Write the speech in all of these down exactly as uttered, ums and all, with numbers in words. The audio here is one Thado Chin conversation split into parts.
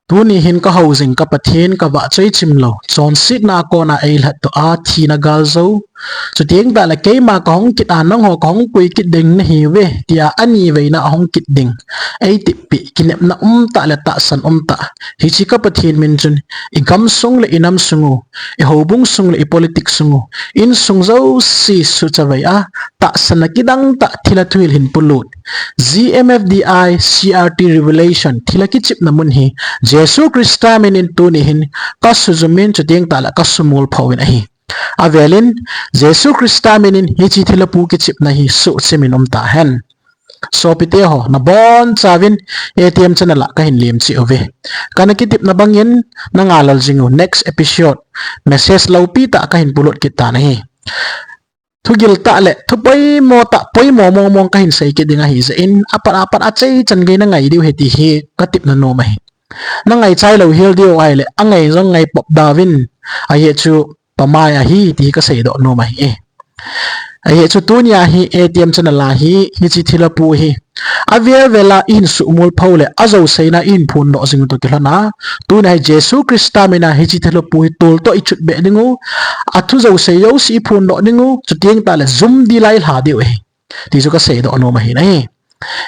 Tuni hin ka hou jing ka Pathen ka vahchoi chim lou, chonsetna a kona eilhat doh a thina gal jou. Chuteng tahle keima ka hung kit a nangho ka hung pui kit ding nahiuve, tia ani veina a hung kit ding. Ei tippeh, kinepna um tah le tahsan um tah. Hiche ka Pathen min chun, i gamsung le i namsung u, i houbung sung le i politics sung u, insung jouse suchavei a, tahsanna kidang tah thilha thuhil hin polut. G M F D I C R T Revelation thilha kichepna mun hi Jesu Christa min in tuni hin ka sujum in chuteng tahle ka sumol phouvin ahi. Avelin Jesu Christa min in hiche thilha pu kichepna hi suhchim in um tahen. Sopite ho, nabonchauvin A T M channel a kahin lemcheh uve. Kana kitepna bangin na ngalal jing u next episode message loupi tah kahin polut kit tan ahi. Thugil tah le, thu poimo tah, poimo mong mong kahin sei kit ding ahi jeh in, apat apat a achaichan gei na ngai diu ahi ti hi ka tepna nom ahi. Na ngaichai lou hel diu ahile, angai jong ngai pop dauvin, ajeh chu pamai ahi ti hi ka seidoh nom ahi. Ajeh chu tunia hi A T M channel a hi, hiche thilha pu hi avel vel a i hin sumol pho le, ajouseina i hin phondoh jing u toh kilhon a, tunia hi Jesu Christa min a hiche thilha pu hi toltoh i chutbeh ding u, athu jouse jouse i phondoh ding u, chuteng tahle jumdila i lha diu ahi, ti chu ka seidoh nom ahi nahi.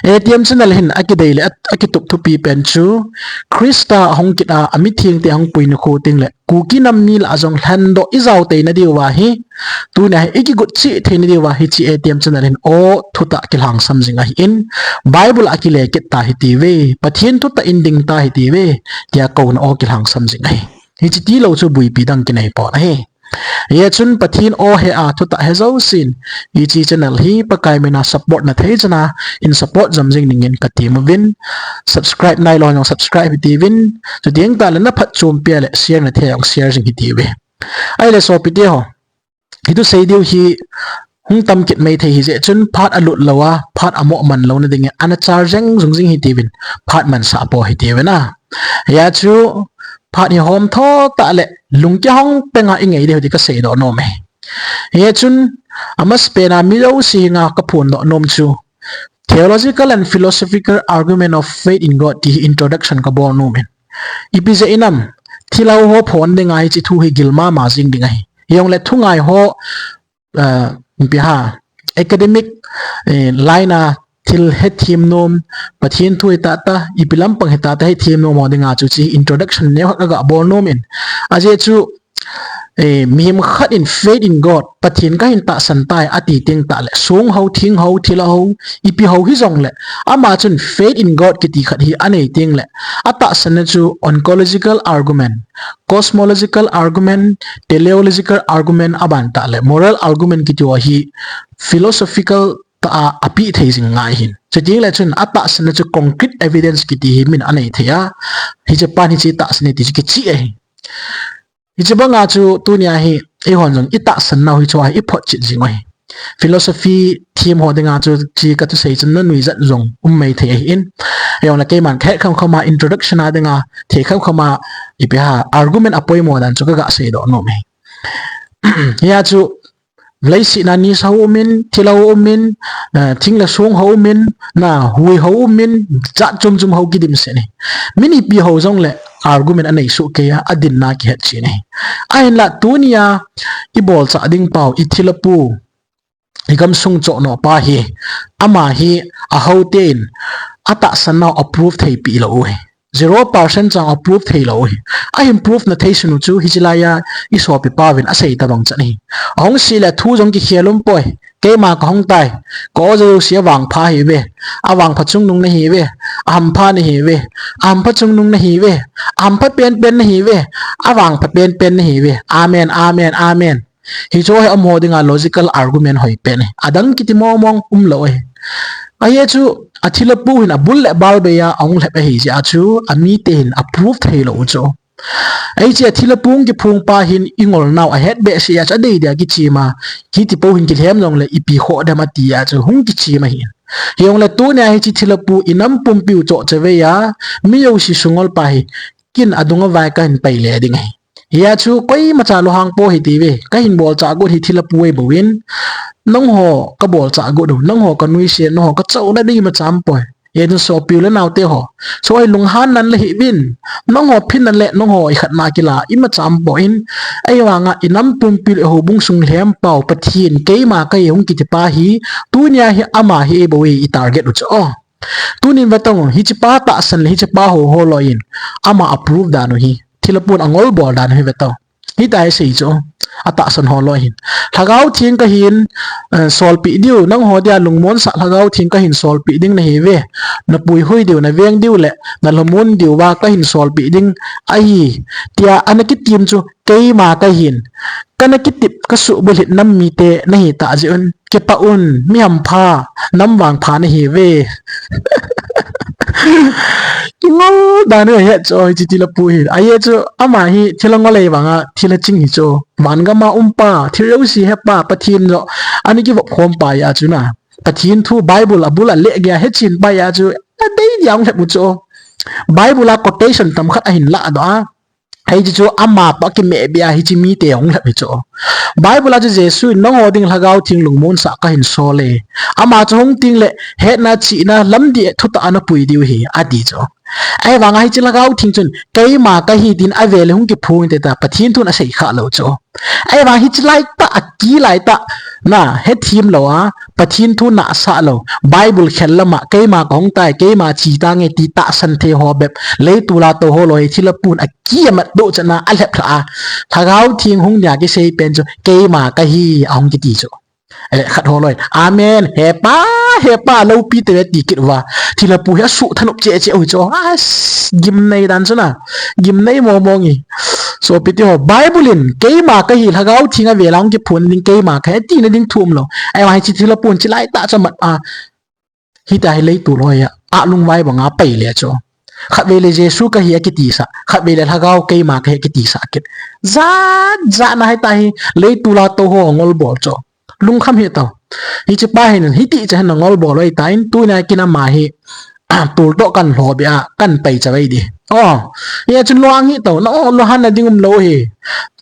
A T M channel hin akidei le a, akitup thupi pen chu, Christa ahung kit a, amithengte ahung pui nikho teng le, Kuki nam mi lah a jong lhendoh i jao teina diuva hi, tunia hi i kigot cheh theina diuva hiche A T M channel hin o thutah kilhangsam jing ahin, Bible a kile kit ta hitiuve, Pathen thutah in ding ta hitiuve, tia kouna o kilhangsam jing ahi. Hiche tilou chu buipi dang kinei pon ahi. Hijeh chun Pathen o he a thutah he jousen, hiche channel hi Pakai min a support na thei chan a, in support jom jing dingin ka tem uvin, subscribe nailou jong subscribe hitiuvin, chuteng tahle na phatchompi a le share na thei a jong share jing hitiuve. Ahile sopite ho, hiche thusei diu hi hung tam kit mai thei hijeh chun phat alut lou a, phat amoh man louna dingin ana char jeng jung jing hitiuvin, phat mansah po hitiuvin a. Hijeh chun phat hi hom tho tah le lungkihong penga i ngai diu ti ka seidoh nom e. Hijeh chun amasapen a mi jouse henga ka phondoh nom chu Theological and Philosophical Argument of Faith in God ti hi introduction ka bol nom in. Ipi jeh inam, thilha ho phon dinga hiche thu hi gil mama jing ding ahi. Hijongle thungai ho, ah, ipi ham, academic, eh, line a thil hethem nom, Pathen thu hi tahtah, ipi lampang hi tahtah hethem nom ho dinga chu hiche introduction neo khat ka ga bol nom in. Ajeh chu, eh, mihem khat in faith in God, Pathen kahin tahsan tai ati teng tahle, song ho, thing ho, thilha ho, ipi ho hijongle, ama chun faith in God kiti khat hi anei teng le, atahsanna chu ontological argument, cosmological argument, teleological argument aban tahle, moral argument kiti ho hi philosophical tah a apeh thei jing ngai ahin. Chuteng le chun atahsanna chu concrete evidence kiti hi min anei thei a, hiche pan hiche tahsan e ti chu kicheh ahi. Hiche banga chu tunia hi eihon jong i tahsan nau hi chu a i photchet jing u ahi. Philosophy them ho dinga chu hiche ka thusei chun na nuijat jong um mai thei ahin. Hijongle keiman ka het kham kham a introduction a dinga thei kham kham a ipi ham argument apoimo dan chu ka ga seidoh nom e. Hijeh chun leiset a nisa ho um in, thilha ho um in, eh, thing le song ho um in, na hui ho um in, jat chom chom ho kidimset e. Min ipi ho jongle argument anei soh kei a, adinna kihet chen e. Ahinla tunia i bolchah ding pau, i thilha pu, i gamsung chohnoh pa hi, ama hi, aho ten atahsan nau approve thei pi lou u ahi. Zero percent chang approve thei lou u ahi. Ahin prove na thei sun u chu hiche laiya i sopi pa uvin asei tabang chan ahi. Ahung sih le thu jong kikhel um poi. Keima ka hung tai. Ka o jouse avangpha ahiuve. Avangpha chungnung nahiuve. Ahampha nahiuve. Ahampha chungnung nahiuve. Ahampha penpen nahiuve. Avangpha penpen nahiuve. Amen, amen, amen. Hiche hi amaho dinga logical argument hoi pen e. Adang kiti mong mong umlou e. Ajeh chu athilha pu hin abul le bal bei a ahung lhep ahi jeh a chu amite hin approve thei lou u chu. Hiche athilha pu hung kiphong pa hin i ngol nau ahet behseh a chu adei dia kichem a. Hiti po hin kilhem jongle ipi khoh dem ati a chu hung kichem ahi. Hijongle tunia hiche thilha pu i nam pumpi u choh chavei a, mi jouse sungol pa hi kin adung a vai kahin pai le ding ahi. Hijeh chun koimacha lunghang po hitiuve, kahin bolchah got hi thilha pu ahi bouvin, nangho ka bolchah got u, nangho ka nuisat, nangho ka chouna ding imacha um poi. Hijeh chun sopi u le naote ho, so, ilunghan nan le hih uvin, nangho phin nan le nangho ikhatna kila imacha umpoi. Ahivanga inam pumpi le houbung sung lhempau Pathen keima kahi hung kiti pa hi, tunia hi ama hi eibou hi i target u chu. Tunin vetan, hichepa tahsan le hichepa houho loi in ama approve dan u hi thilha pun angol bol dan u hi vetan. Hitia hi asei chu, atahsan ho loi hin, Lhagao Theng kahin, eh, solpeh diu, nangho dia lungmonsah Lhagao Theng kahin solpeh ding nahiuve. Napuihui diu, naveng diu le nalhamon diuva kahin solpeh ding ahi, tia ana kitim chu keima kahin. Kana kitep kasuhbulhit nam mite nahitah jeh un, kipah un, mi hampha, nam vangpha nahiuve. Kingol dan u ahi chu, hiche thilha pu hin. Ajeh chu ama hi thilha ngol ahivanga thilha ching hi chu. Van gam a um pa, thil jouse he pa, Pathen joh ana kivop khom pa ahi chu na. Pathen thu Bible a bul a leh geiya hechen pa ahi chu. Adei dia hung lhep u chu. Bible a quotation tamkhat ahin lahdoh a, hiche chu ama toh akimeh beh a hiche mite hung lhep hi chu. Bible a chu Jesu in nangho ding Lhagao Theng lungmonsah kahin sol e. Ama chu hung tengle hetna, chihna, lamdih thutah a napui diu ahi, ati chu. Ahivanga hiche Lhagao Theng chun keima kahi tin avel le hung kiphong inte tia Pathen thun asei khah lou chu. Ahivang hiche laitah, aki laitah, na, hethem lou a, Pathen thu nahsah lou, Bible khel lama keima kahung tai, keima che tange ti tahsan thei ho bep, leitol a tou ho loi hi thilha pun aki amatdoh chan a alhep lhah a, Lhagao Theng hung dia kisei pen chu keima kahi ahung kiti chu. Eh, khat ho loi, amen, hepa, hepa, loupi teve ti kit uva, thilha pu hi asuh thanop cheh cheh u hi chu. As, gimnei dan chu na, gimnei mong mong e. Sopite ho, Bible in keima kahi, Lhagao Theng avel a hung kiphong ding keima kahi tina ding thu umlou. Ahivang hiche thilha pun hiche laitah chu amat a, hitia hi leitol loi a, alungvai banga pai le chu. Khatvei le Jesu kahi akitisah, khatvei le Lhagao keima kahi akitisah kit. Jat jat na hitia hi leitol a tou ho angol bol chu. Lungkham hih tao. Hichepa hin hiti cha hin angol bol u ahitan, tunia kin ama hi tol toh kan lhoh beh a, kan pai cha uve di. O, hijeh chun lungkham hih tao, na o, lunghanna ding umlou hi.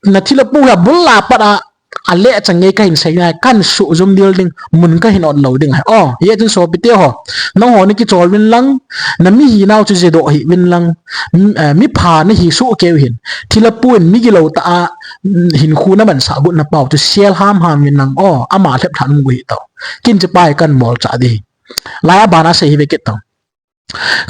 Na thilha pu hi abul a pat a, aleh chang ngei kahin sei nai, kan suhjum dil ding, mun kahin ot lou ding ahi. O, hijeh chun sopite ho, nangho nakichol uvin lang, namihinau chu jedoh hih uvin lang, m-, eh, mipha nahi soh kei uvin. Thilha pu in migilou tah a, mm, hinkho namansah got napau chu sel hamham uvin lang. O, ama lhep lhan um got hih tao. Kin hichepa hi kan molchah di. Lai a bana sei hi ve kit tao.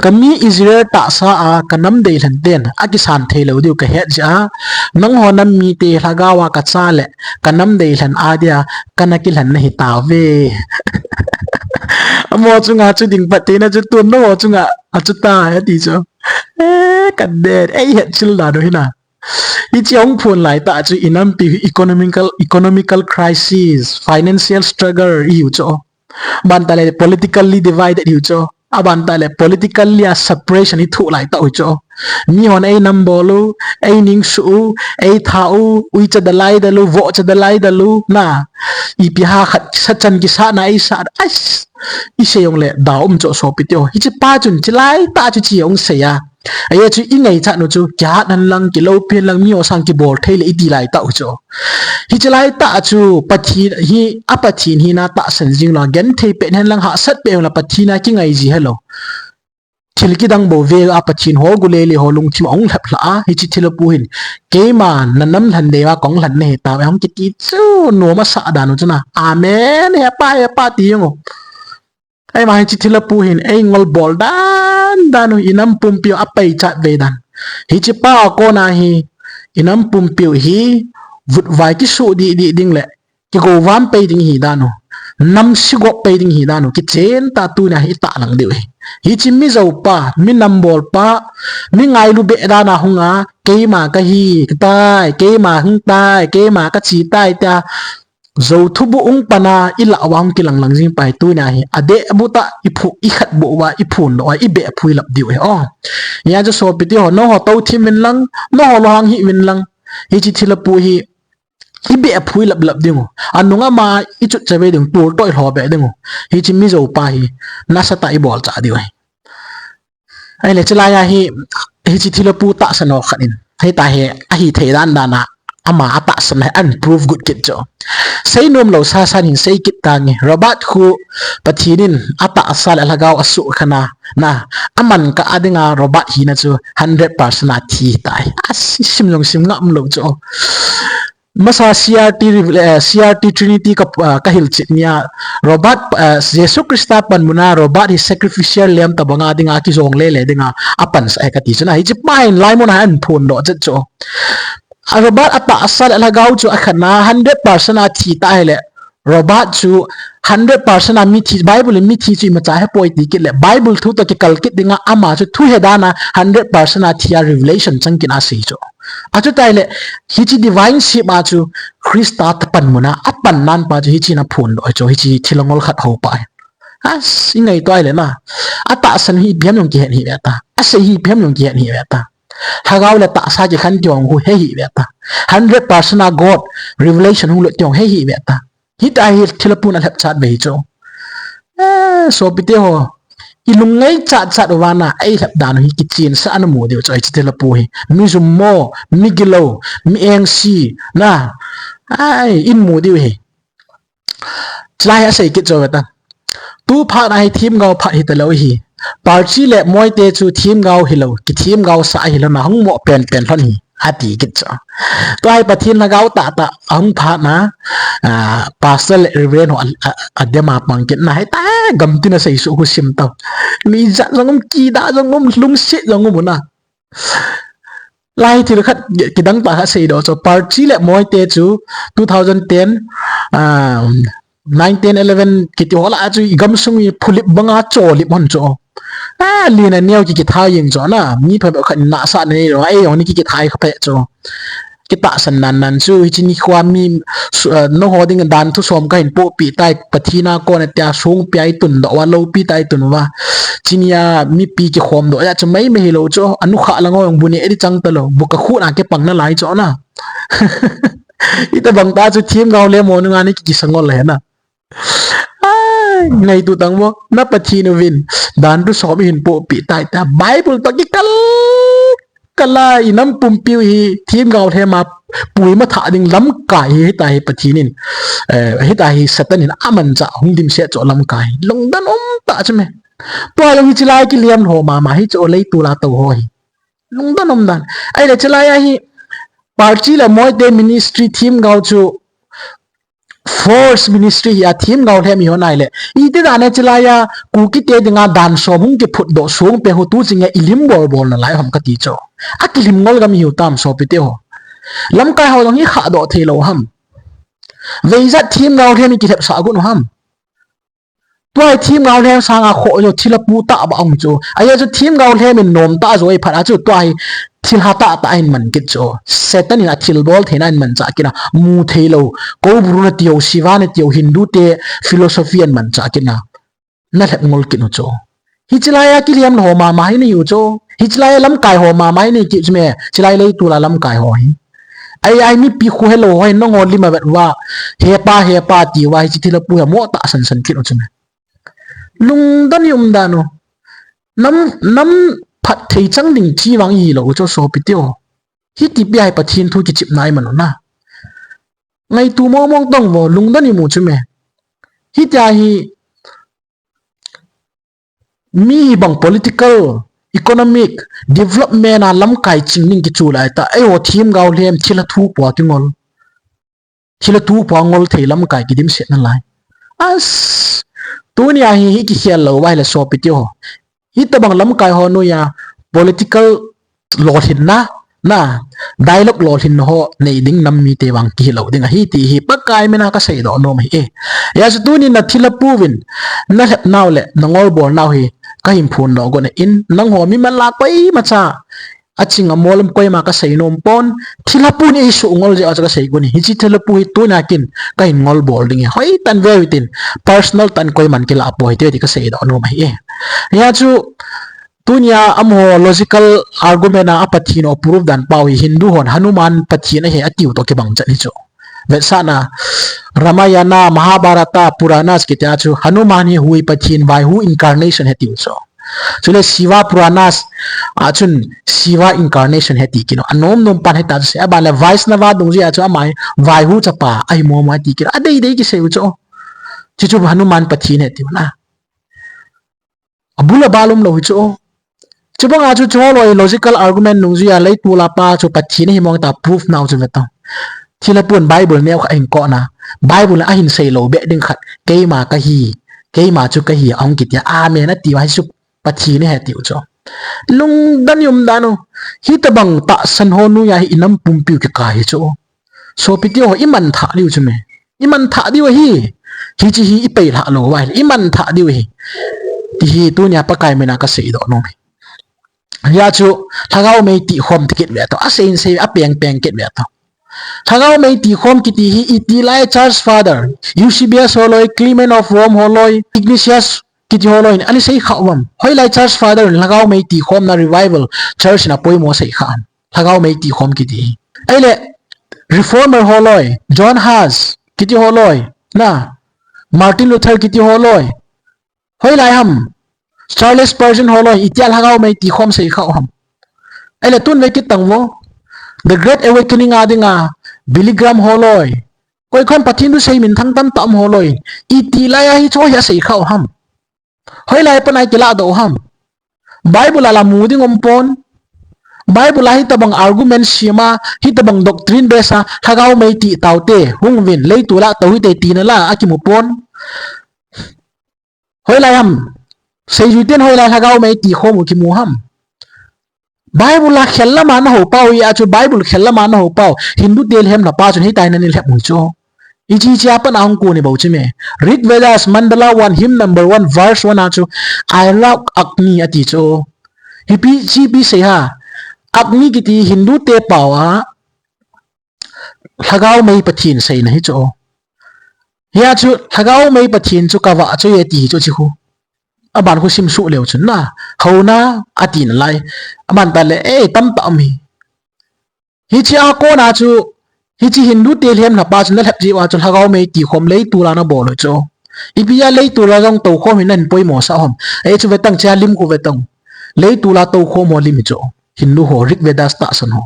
Kami Israel tahsa a kanam deilhen ten akisan theilou diu kahet jeh a, nangho nam mite Lhagao a kacha le kanam deilhen a dia kana kilhen nahi tauve. Amaho chunga chu ding phateina chu tun nangho chunga achu tai ati chu. Eh, kaden, eihetchil dan u hi na. Hiche hung phon laitah chu inampi economical, economical crisis, financial struggle ihiu chu. Aban tah le politically divided hiu chu. Aban tah le politically a separation ithoh laitah u chu. Mihon einam bol u, eining suh u, eitha u, uicha dalai dal u, vohcha dalai dal u, na. Ipi ham khat sa chan kisahna eisah, ais, isei jongle da um chu sopite ho. Hichepa chun hiche laitah chu hiche hung sei a. Ajeh chu ingaichat u chu, kihat hen lang, kiloupi hen lang, miho sang kibol thei le iti laitah u chu. Hiche laitah chu, Pathen hi, a Pathen hina tahsan jing lou, genthei pet hen lang, hahsat pet hen lang, Pathen a kingai ji helou. Thil kidang bou vea Pathen ho gulele ho lungthim ahung lhep lhah a, hiche thilha pu hin, keima nanam lhen deiva kahung lhen nahi tauve hung kiti chu, nom asah dan u chu na. Amen, hepa, hepa ti jong u. Ahivang hiche thilha pu hin eingol bol dan dan u, inam pumpiu apaichat vei dan. Hichepa a kona hi, inam pumpiu hi, vutvai kisoh dih dih ding le, kigouvam pai ding hi dan u. Nam sigop pai ding hi dan u. Kichen tah tunia hi itahlang diu ahi. Hiche mi joupa, mi nambolpa, mi ngailu beh dan a hung a, keima kahi tai, keima hung tai, keima kache tai tia, jou thubuh hung pan a ilah uva hung kilang lang jing pa hi tunia hi. Adeh buh tah iphu, ikhat buh uva, iphondoh uva, ibeh phui lap diu ahi. O. Hijeh chun sopite ho, nangho tou thim uvin lang, nangho lunghang hih uvin lang. Hiche thilha pu hi, ibeh phui lap lap ding u. Anung ama ichut chavei ding, tol toh ilhoh beh ding u. Hiche mi joupa hi, nasatah a ibolchah diu ahi. Ahile, chulai a hi, hiche thilha pu tahsan ho khat in, hitia hi, ahithei dan dan a, ama atahsan hi ahin prove got kit chu. Seinom lou sasan hin sei kit tange. Robert khu Pathen in atahsa le alhagao asuh khan a, na, aman kah a dinga Robert hina chu hundred percent a thi tai. Asi sim jong sim ngam lou chu. Masa C R T, eh, C R T Trinity ka, ah, ka hilchet nia, Robert, eh, Jesu Christa panmuna Robert hi sacrificial lamb tabanga dinga kijong lele dinga apansah e kati chu na. Hiche pa hin laimun a ahin phondoh chet chu. A Robert atahsa le alhagao chu akhan a hundred percent a thi ta hile, Robert chu hundred percent a mithi, Bible in mithi chu imacha hepoi ti kit le, Bible thu toh kikal kit dinga ama chu thu he dan a hundred percent a thi a revelation chang kit a sei chu. Achuti le, hiche divine ship a chu Christa panmuna apan nan pa chu hiche na phondoh chu, hiche thil angol khat ho pa hi. Asi ngaito le na. Atahsan hi ipi ham jong kihen hih ve ta. Asei hi ipi ham jong kihen hih ve ta. Lhagao le tahsa kikhen kihong khu he hih ve ta. Hundred percent a God revelation hung lut kihong he hih ve ta. Hitia hi thilha pun alhep chat ve hi chu. Eh, sopite ho. Ilung ngaichat chat uva na, eilhep dan u hi kichen sa ana mu diu chu, hiche thilha pu hi. Mi jummo, mi gilou, mi engse, na. Ai, in mu diu hi. Chulai hi asei kit chu ve ta. Tu phat na hi themgao phat hita lou hi. Parchi le Moite chu themgao hilou, kithemgao sa hilou na hung mo penpen lhon hi. Ati kit chu. Tua hi Pathen lhagao tahtah ahung phat na, ah, Pastor le Reverend ho a, a, adem a pang kit na hi ta, gamtin a sei suh khu sim tau. Mi jat jong um, kidah jong um, lungset jong um na. Lai thil khat kidang tah khat seidoh chu, Parchi le Moite chu two thousand ten, ah, nine, ten, eleven kiti ho lah a chu igamsung hi phulip banga cholip hon chu. Ah, len a neo ki kithai jeng chu na, mi phabep khat in nahsah na neilou, eijong ni ki kithai kha peh chu. Kitahsan nan nan chu, hiche nikho a mi, su-, ah, nangho ding dan thusom kahin pohpeh tai, Pathen a kon a tia songpi a itundoh uva, loupi tah a itun uva. Chunia mipi kikhom doh a chu maimai hilou chu, anukhah lang ho jong bu neh di chang talou, bu kakhut a kipang nalai chu na. Hitabang tah chu themgao le mo nunga ni ki, kisangol le na. Ai, ngaito tang vo, na Pathen uvin dan thusom ihin pohpeh tai ta, Bible toh kikal kal a inam pumpiu hi themgao lhem a puima thah ding lamkai hi, hitia hi Pathen in, eh, hitia hi Satan in amanchah hung dimset chu lamkai. Lungdon um tah chu me. Tua jong hiche lai kilhem lho mama hi chu, leitol a tou ho hi. Lungdon um dan. Ahile chulai a hi Parchi le Moite ministry themgao chu false ministry hi a, themgao lhem hi hon ahile. Iti dan a chulai a Kukite dinga dan som hung kiphutdoh songpi ho tu ching a ilim bol bol nalai ham kati chu. Akilim ngol gam ihiu tam sopite ho. Lamkai ho jong hi khahdoh theilou ham. Veijat themgao lhem hi kilhepsah got u ham. Tua hi themgao lhem sanga khoh jo thilha pu tah ba ong chu. Ahi chu themgao lhem in nom tah jo ahi phat a chu tua hi thilha tahtah ahin man kit chu. Satan in athilbol theina ahin manchah kit a. Mu theilou. Kobru na tiu, Shiva na tiu, Hindu te philosophy ahin manchah kit a. Nalhep ngol kit u chu. Hiche lai a kilhem lho mama hi nahiu chu. Hiche lai a lamkai ho mama hi nahi kit chu me. Chulai leitol a lamkai ho hi. Ai, ai, mipi khu helou ho hi nangho lim a vet uva. Hepa, hepa ti uva hiche thilha pu hi amo tahsan san kit u chu me. Lungdon hi um dan u. Nam, nam phatthei chang ding chi vang hilou u chu sopite ho. Hiti pi a hi Pathen thu kichepna iman u na. Ngaito mong mong tang vo, lungdon imu chu me. Hitia hi mi hibang political, economic, development a lamkai ching ding kichu lai ta. Eiho themgao lhem thilha thu pua kingol. Thilha thu pua ngol thei lamkai kidimset nalai. As, tunia hi, hi kikhel lou uva ahile sopite ho. Hitabang lamkai ho noiya political lolhinna, na, dialogue lolhinna ho nei ding nam mite vang kihilou ding ahi ti hi Pakai mina kaseidoh nom ahi e. Hijeh chun tuni na thilha pu vin nalhep nau le nangol bol nau hi kahin phondoh got in, nangho mimal a koimacha aching a molam koima kasei nom pon, thilha pu ni isuh ngol jeh a chu kasei got in, hiche thilha pu hi tunia kin kahin ngol bol ding e. Hoitah in veu hitin, personal tah in koiman kilah poi ti, ti kaseidoh nom ahi e. Hijeh chun, tunia amaho logical argument a, a Pathen u proof dan pau hi Hindu hon Hanuman Pathen ahi atiu toh kibang chan hi chu. Vetsahna, Ramayana, Mahabharata, Puranas kitia chu Hanuman hi hui Pathen, Vaihu incarnation ahi atiu chu. Chule Shiva Puranas a chun Shiva incarnation ahi ti kit u. Anom nom pan hita chu sei. Aban le Vaishnava dungjuia chu ama hi Vaihu chapa ahi mong mong ahi ti kit u. Adei dei kisei u chu. Chuchu Hanuman Pathen ahi ti u na. Abul abal umlou hi chu. Chubanga chu chuho loi logical argument dungjuia leitol a pa chu Pathen ahi mong ta proof nau chu ve tang. Thilha pun Bible neo khat ahin kona. Bible a ahin seilou beh ding khat. Keima kahi. Keima chu kahi ahung kitia. Amen ati uva hi chu Pathen ahi ti u chu. Lungdon in umdan u. Hitabang tahsan ho noiya hi inam pumpiu kikah hi chu. Sopite ho, iman thah diu chu me. Iman thah diu ahi. Hiche hi ipeilhah lou uva ahile iman thah diu ahi. Ti hi tunia Pakai mina kasei doh nom e. Hia chu, Lhagao mei tih khom ti kit ve tau. Asei in sei, apeng peng kit ve tau. Lhagao mei tih khom kiti hi iti lai Church Father, Eusebius holoi, Clement of Rome holoi, Ignatius kiti holoi in ana sei kha uvem. Hoilai Church Father in Lhagao mei tih khomna revival church in apoimo sei kha am. Lhagao mei tih khom kiti hi. Ahile, Reformer holoi, John Huss kiti holoi, na, Martin Luther kiti holoi. Hoilai ham. Charles Spurgeon holoi, itia Lhagao mei tih khom sei kha u ham. Ahile tun ve kit tang vo. The Great Awakening a dinga, Billy Graham holoi. Koi koi ham Pathen thu sei minthang tamtah um holoi. Iti lai a hiche hi asei kha u ham. Hoilai a pat a kilah doh u ham. Bible a la mu ding um pon. Bible a hitabang argument sem a, hitabang doctrine base a, Lhagao mei tih taute, hung uvin, leitol a tou hite tina la akimu pon. Hoilai ham. Seijui ten hoilai Lhagao mei tih khom u kimu ham. Bible a khel lama nahou pau hia chu, Bible khel lama nahou pau. Hindu te lhem lhapa chun hitia hi nani lhep u chu. Hiche hiche a pat a hung kon hi bou chu me. Rig Vedas, Mandala one, hymn number one, verse one a chu, I love Agni ati chu. Hipi, hiche ipi sei ham. Agni kiti Hindu te pao a, Lhagao mei Pathen seina hi chu. Hia chu, Lhagao mei Pathen chu kavah chu e ti hi chu chi khu. Aban khu sim suh leu chun na. Houna, ati nalai. Aban tah le, eh, tamtah um hi. Hiche a kona chu, hiche Hindu te lhem lhapa chu nalhep jiu a chu Lhagao mei tih khom leitol a nabol u chu. Ipi a leitol a jong tou khom hi nahin poimo sah u ham. Eh, chu ve tang chia lim khu ve tang. Leitol a tou khom ho lim hi chu. Hindu ho, Rig Vedas tahsan ho.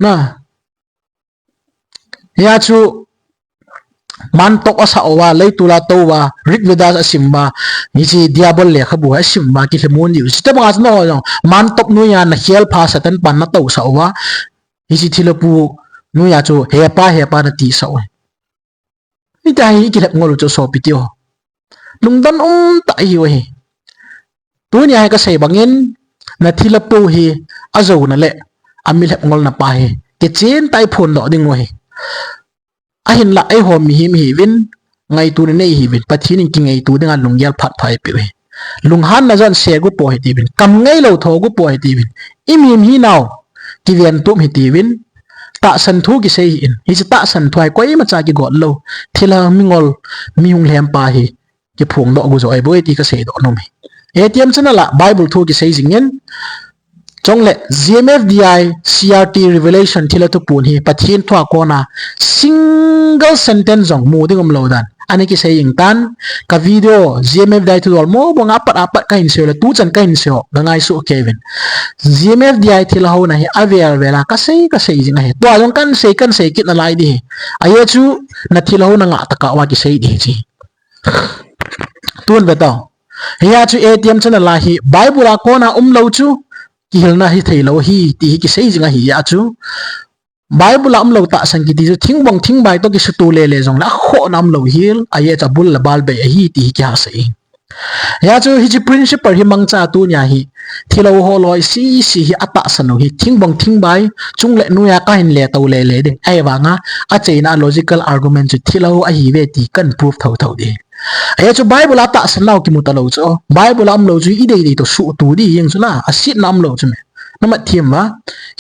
Na. Hia chu mantop asah uva, leitol a tou uva, Rig Vedas asim uva, hiche Diabol lekhabu asim uva, kilhemun diu. Hitabanga chu nangho jong, mantop noiya nakhel pha Satan pan natousah uva, hiche thilha pu noiya chu hepa, hepa nati sah u. Hitia hi ikilhep ngol u chu sopite ho. Lungdon um tah ihiu ahi. Tunia hi kasei bangin, nathilha pu hi ajouna le amilhep ngolna pa hi kichen tah a iphondoh ding u ahi. Ahinlah eiho mihem ihiuvin, ngaituna nei ihiuvin, Pathen in kingaito dinga lunggel phat pha eipeh u ahi. Lunghanna jong segu po hitiuvin, kam ngailou thogu po hitiuvin, imim hinau, kiventup hitiuvin, tahsan thu kisei hih in, hiche tahsan thu hi koimacha kigot lou, thilha mingol, mi hung lhem pa hi, kiphongdoh gu jo ahi bou e ti kasei doh nom e. Atm channel a Bible thu kisei jingin, chule GMFDI, CRT, Revelation thilha thuphon hi Pathen thu a kona single sentence jong mu ding umlou dan ana kisei jing tan, ka video GMFDI thudol mo banga apat apat kahin sei le tuchan kahin sei ho, kangaisuh keiyuvin. GMFDI thilha houna hi avel vel a kasei, kasei jing ahi. Tua jong kahin sei, kahin sei kit nalai ding ahi. Ajeh chu nathilha houna ngah tah a kisei ding ahi. Tun ve tau. Hia chu Atm channel a hi Bible a kona umlou chu kihilna hithei lou ahi ti hi kisei jing ahi a chu. Bible a umlou tahsan kiti chu thingbong thingbai toh kisuto lele jongle akhohna umlou hel, ajeh chu abul le bal bei ahi ti hi kihasei. Hia chu hiche principle hi mangcha tunia hi thilha ho loi sese hi atahsan u hi thingbong thingbai chungle noiya kahin leto lele ding. Ahivanga acheina logical argument chu thilha ahiuve ti kahin prove thotho ding. Ajeh chu Bible a tahsan nau kimu talou chu. Bible a umlou chu idei dei toh suhto ding jeng chu na. Asetna umlou chu me. Namat them uva.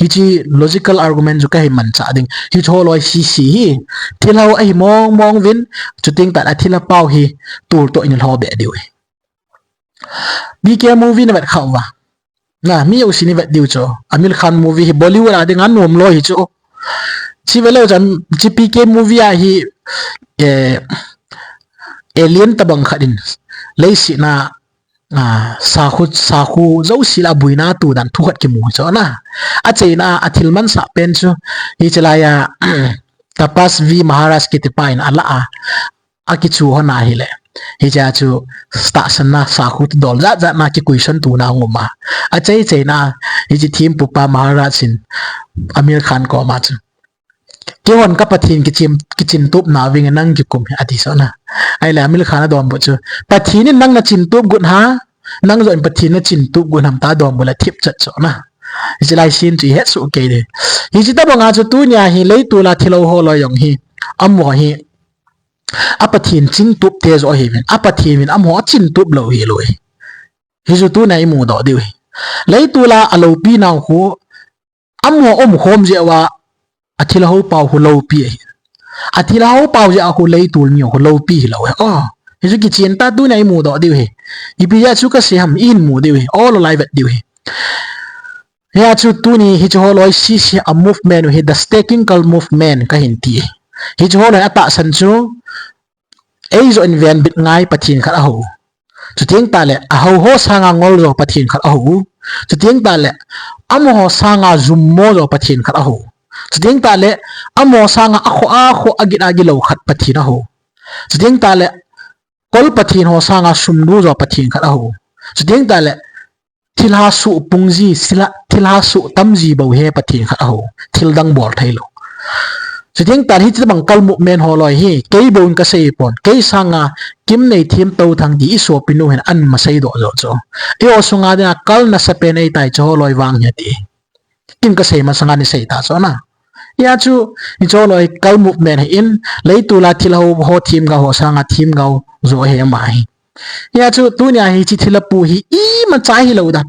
Hiche logical argument chu kahin manchah ding. Hiche ho loi sese hi thilha ahi mong mong uvin. Chuteng tah a thilha pau hi toltoh in lhoh be diu ahi. PK movie navet khauva. Na, mi jouse navet diu chu. Aamir Khan movie hi Bollywood a dinga anom loi hi chu. Hiche velou chun, hiche PK movie a hi, eh, alien tabang khat in leiset a a, sakhu, sakhu jouse lah a buina tu dan thu khat kimu hi chu na. Achaina a thil mansah pen chu, hiche laiya, Tapas V Maharaj kitipa in alah a, akichu hon ahile, hichea chu tahsanna sakhu dol jat jat na ki question tuna hung um a. Achai chaina, hiche thempupa Maharaj in Aamir Khan koma chu, "Keihon ka Pathen kichim, kichintup nauvin nang kikum hi," ati chu na. Ahile Aamir Khan adonbut chu, "Pathen in nang nachintup got ham, nang joh in Pathen nachintup got ham?" tia adonbut le thip chat chu na. Hiche lai scene chu ihet soh kei ding. Hiche tobanga chu tunia hi leitol a thilha holoi jong hi, amaho hi, a Pathen chingtup te joh ahiuvin, a Pathen in amaho achintup lou hilou hi. Hichu tunia imudoh diu hi. Leitol a aloupi nau khu, amaho umkhom jeh uva, athilha pau khu loupi ahi. Athilha pau jeh a khu leitol mi khu loupi hilou hi. O, hichu kichen tah tunia imudoh diu hi. Ipi jeh a chu kasei ham, ihin mu diu hi. Ol ol a ivet diu hi. Hia chu tuni hiche holoi sese a movement u hi The Staking Cult Movement kahin ti. Hiche holoi atahsan chu, eijoh in venbit ngai Pathen khat ahou. Chuteng tahle, ahou ho sanga ngol jo Pathen khat ahou. Chuteng tahle, amaho sanga jummo jo Pathen khat ahou. Chuteng tahle, amaho sanga akhoh akhoh agit agilou khat Pathen ahou. Chuteng tahle, kol pathen ho sanga sum du jo Pathen khat ahou. Chuteng tahle, thilha suhpung ji, thilha, thilha suhtam ji bou he Pathen khat ahou. Thildang bol theilou. Chuteng tahle hiche bang cult movement holoi hi, kei bou in kasei pon. Kei sanga Kimneithem Touthang ti isopinu hin ahin seidoh jo chu. Eiho sunga dinga cult nasapen ahitai chu holoi vang hi ati. Ken kasei masanga nei sei ta chu na. Hia chu, hiche holoi cult movement hi in, leitol a thilha ho themgao ho sanga themgao jo ahi ama hi. Hia chu, tunia hiche thilha pu hi imacha hilou dan,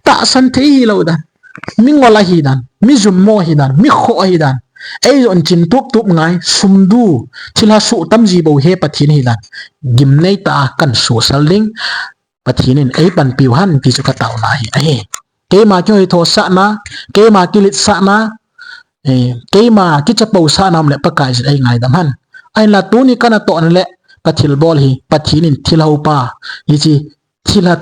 tahsan thei hilou dan, mi ngol ahi dan, mi jummo ahi dan, mi khoh ahi dan, eijoh in chintup tup ngai, sum du, thilha suhtam ji bou he Pathen ahi dan, gimnei tah a kahin susal ding, Pathen in eipanpiu hen ti chu kataona hi ahi. Keima kihoithosahna, keima kiletsahna, eh, keima kichapousahna um le Pakaiyin eingaidam hen. Ahinla tuni kanatohna le kathilbol hi Pathen in thilha pa, hiche thilha,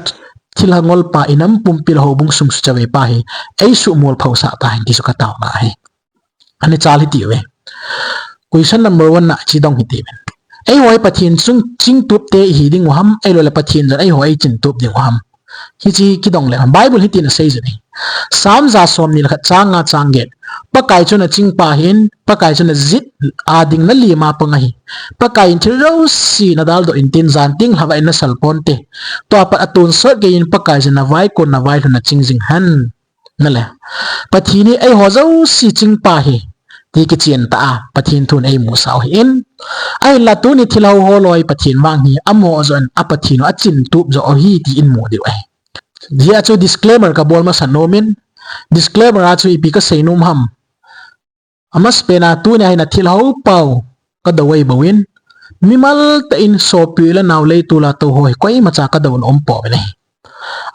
thilha ngolpa, inam pumpi le houbung sung suchaveipa hi eisuhmolphosah tahen ti chu kataona ahi. Ani chal hitiuve. Question number one na chidong hitiuvin. Eiho hi Pathen chung chingtup te ihi dingu ham, ahiloule Pathen jong eiho eichintup dingu ham? Hiche kidong le Bible hitin asei jin ahi. Psalm ja somni le khat chang nga chang get. Pakai chu nachingpa ahin, Pakai chu najit a ding nalima pang ahi. Pakai in thil jouse nadaldoh intin, jan teng lhavah in nasal ponte. Tua pat atonsot geiyin Pakai chu navaikon navailhun naching jing hen. Nale, Pathen hi eiho jouse chingpa ahi, ti kichen tah a Pathen thun eimusah u ahin. Ahinla tuni thilha holoi Pathen vang hi, amaho joh in a Pathen u achintup joh u ahi ti imu diu ahi. Hia chu disclaimer kabol masat nomin, disclaimer a chu ipi kasei nom ham? Amasapen a tunia hi nathilha pau kadou ahi bouvin, mimal tah in sopi le nao leitol a tou ho hi koimacha kadouna umpouvin ahi.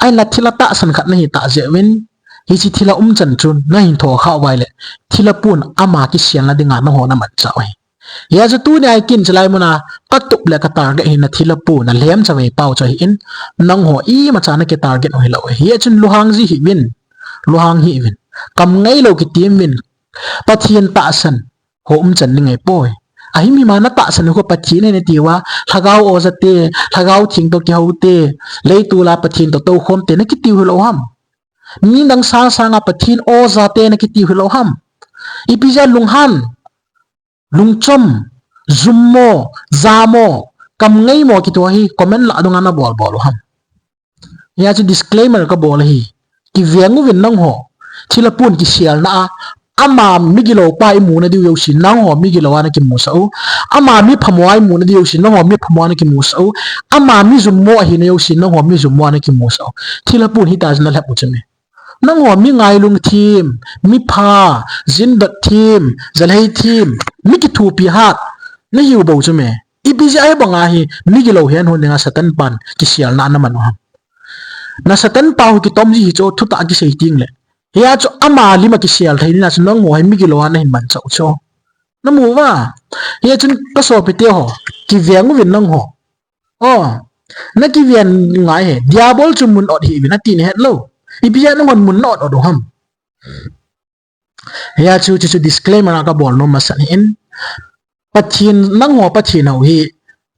Ahinla thilha tahsan khat nahitah jeh uvin, hiche thilha umchan chu nahin thokhah uva ahile, thilha pun ama kiselna dinga nangho namanchah u ahi. Hia chu tunia hi ken chulai muna katup le katarget hi nathilha pu, nalhem chavei pau chu ahin, nangho imacha nakitarget u hilou ahi. Hia chun lunghang ji hih uvin, lunghang hih uvin. Kam ngailou kitim uvin, Pathen tahsan ho umchan ding ahipoi. Ahimhim a natahsan u khu Pathen ahi natiuva, lhagao oja te, lhagao theng toh kihou te, leitol a Pathen toh toukhom te nakitiu hilou ham? Midang sang sanga Pathen oja te nakitiu hilou ham? Ipi jeh a lunghan, lungchom, jummo, jamo, kam ngaimo kiti ho hi comment lah dunga nabol bol u ham? Hia chu disclaimer kabol ahi. Kiveng uvin nangho. Thilha pun kiselna a, ama migilou pa imuna diu jouse nangho migilou a nakimusah u. Ama miphamo a imuna diu jouse nangho miphamo a nakimusah u. Ama mijummo ahina jouse nangho mijummo a nakimusah u. Thilha pun hitia chu nalhep u chu me. Nangho mi ngailung them, mipha, jindot them, jalhai them, mi kithopi hat nahiu bou chu me. Ipi jeh a hibanga hi migilou henhon dinga Satan pan kiselna naman u ham? Na Satan pa hi kitom ji hi chu thutah kisei tengle, hia chu ama lima kisel thei dina chu nangho hi migilou a nahin manchah u chu. Namu uva? Hia chun kasopite ho, kiveng uvin nangho. O, Na kiven ngai hi, Diabol chu mun ot hi uvin ati nahet lou. Ipi jeh a nangho mun na ot ot u ham. Hia chu, chu, chu disclaimer a kabol nom masat ahin. Pathen, nangho Pathen ho hi,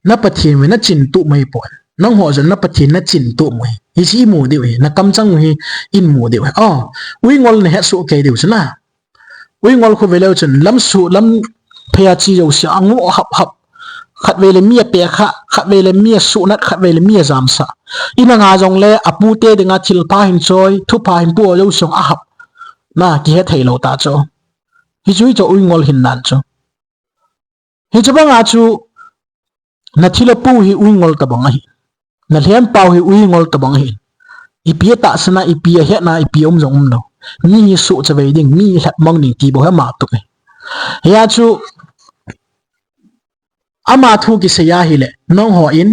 na Pathen vin na chin tup mai pon. Nangho jong na Pathen na chin tup mai. Hiche imu diu hi, na kamchang u hi, imu diu hi. Oh, uingol nahet soh kei diu chu na. Uingol khu veleu chun, lam su, lam phei a chi jouse, angoh hap hap. Khatvei le mi apeh kha, khatvei le mi asuhnat, khatvei le mi ajamsah. Inlanga jongle, apute dinga thilpha hin choi, thupha hin pu jouse ahap. Na, kihethei lou ta chu. Hichu hichu uingol hinnan chu. Hichu banga chu, na thilha pu hi uingol tabang ahi. Na lhempau hi uingol tabang ahi. Ipi atahsan a, ipi ahetna, ipi aum jong umlou. Mi hi suhchavei ding, mi hi lhatmang ding ti bou hi ama tup ahi. Hia chu, ama thu kisei ahile, nangho in,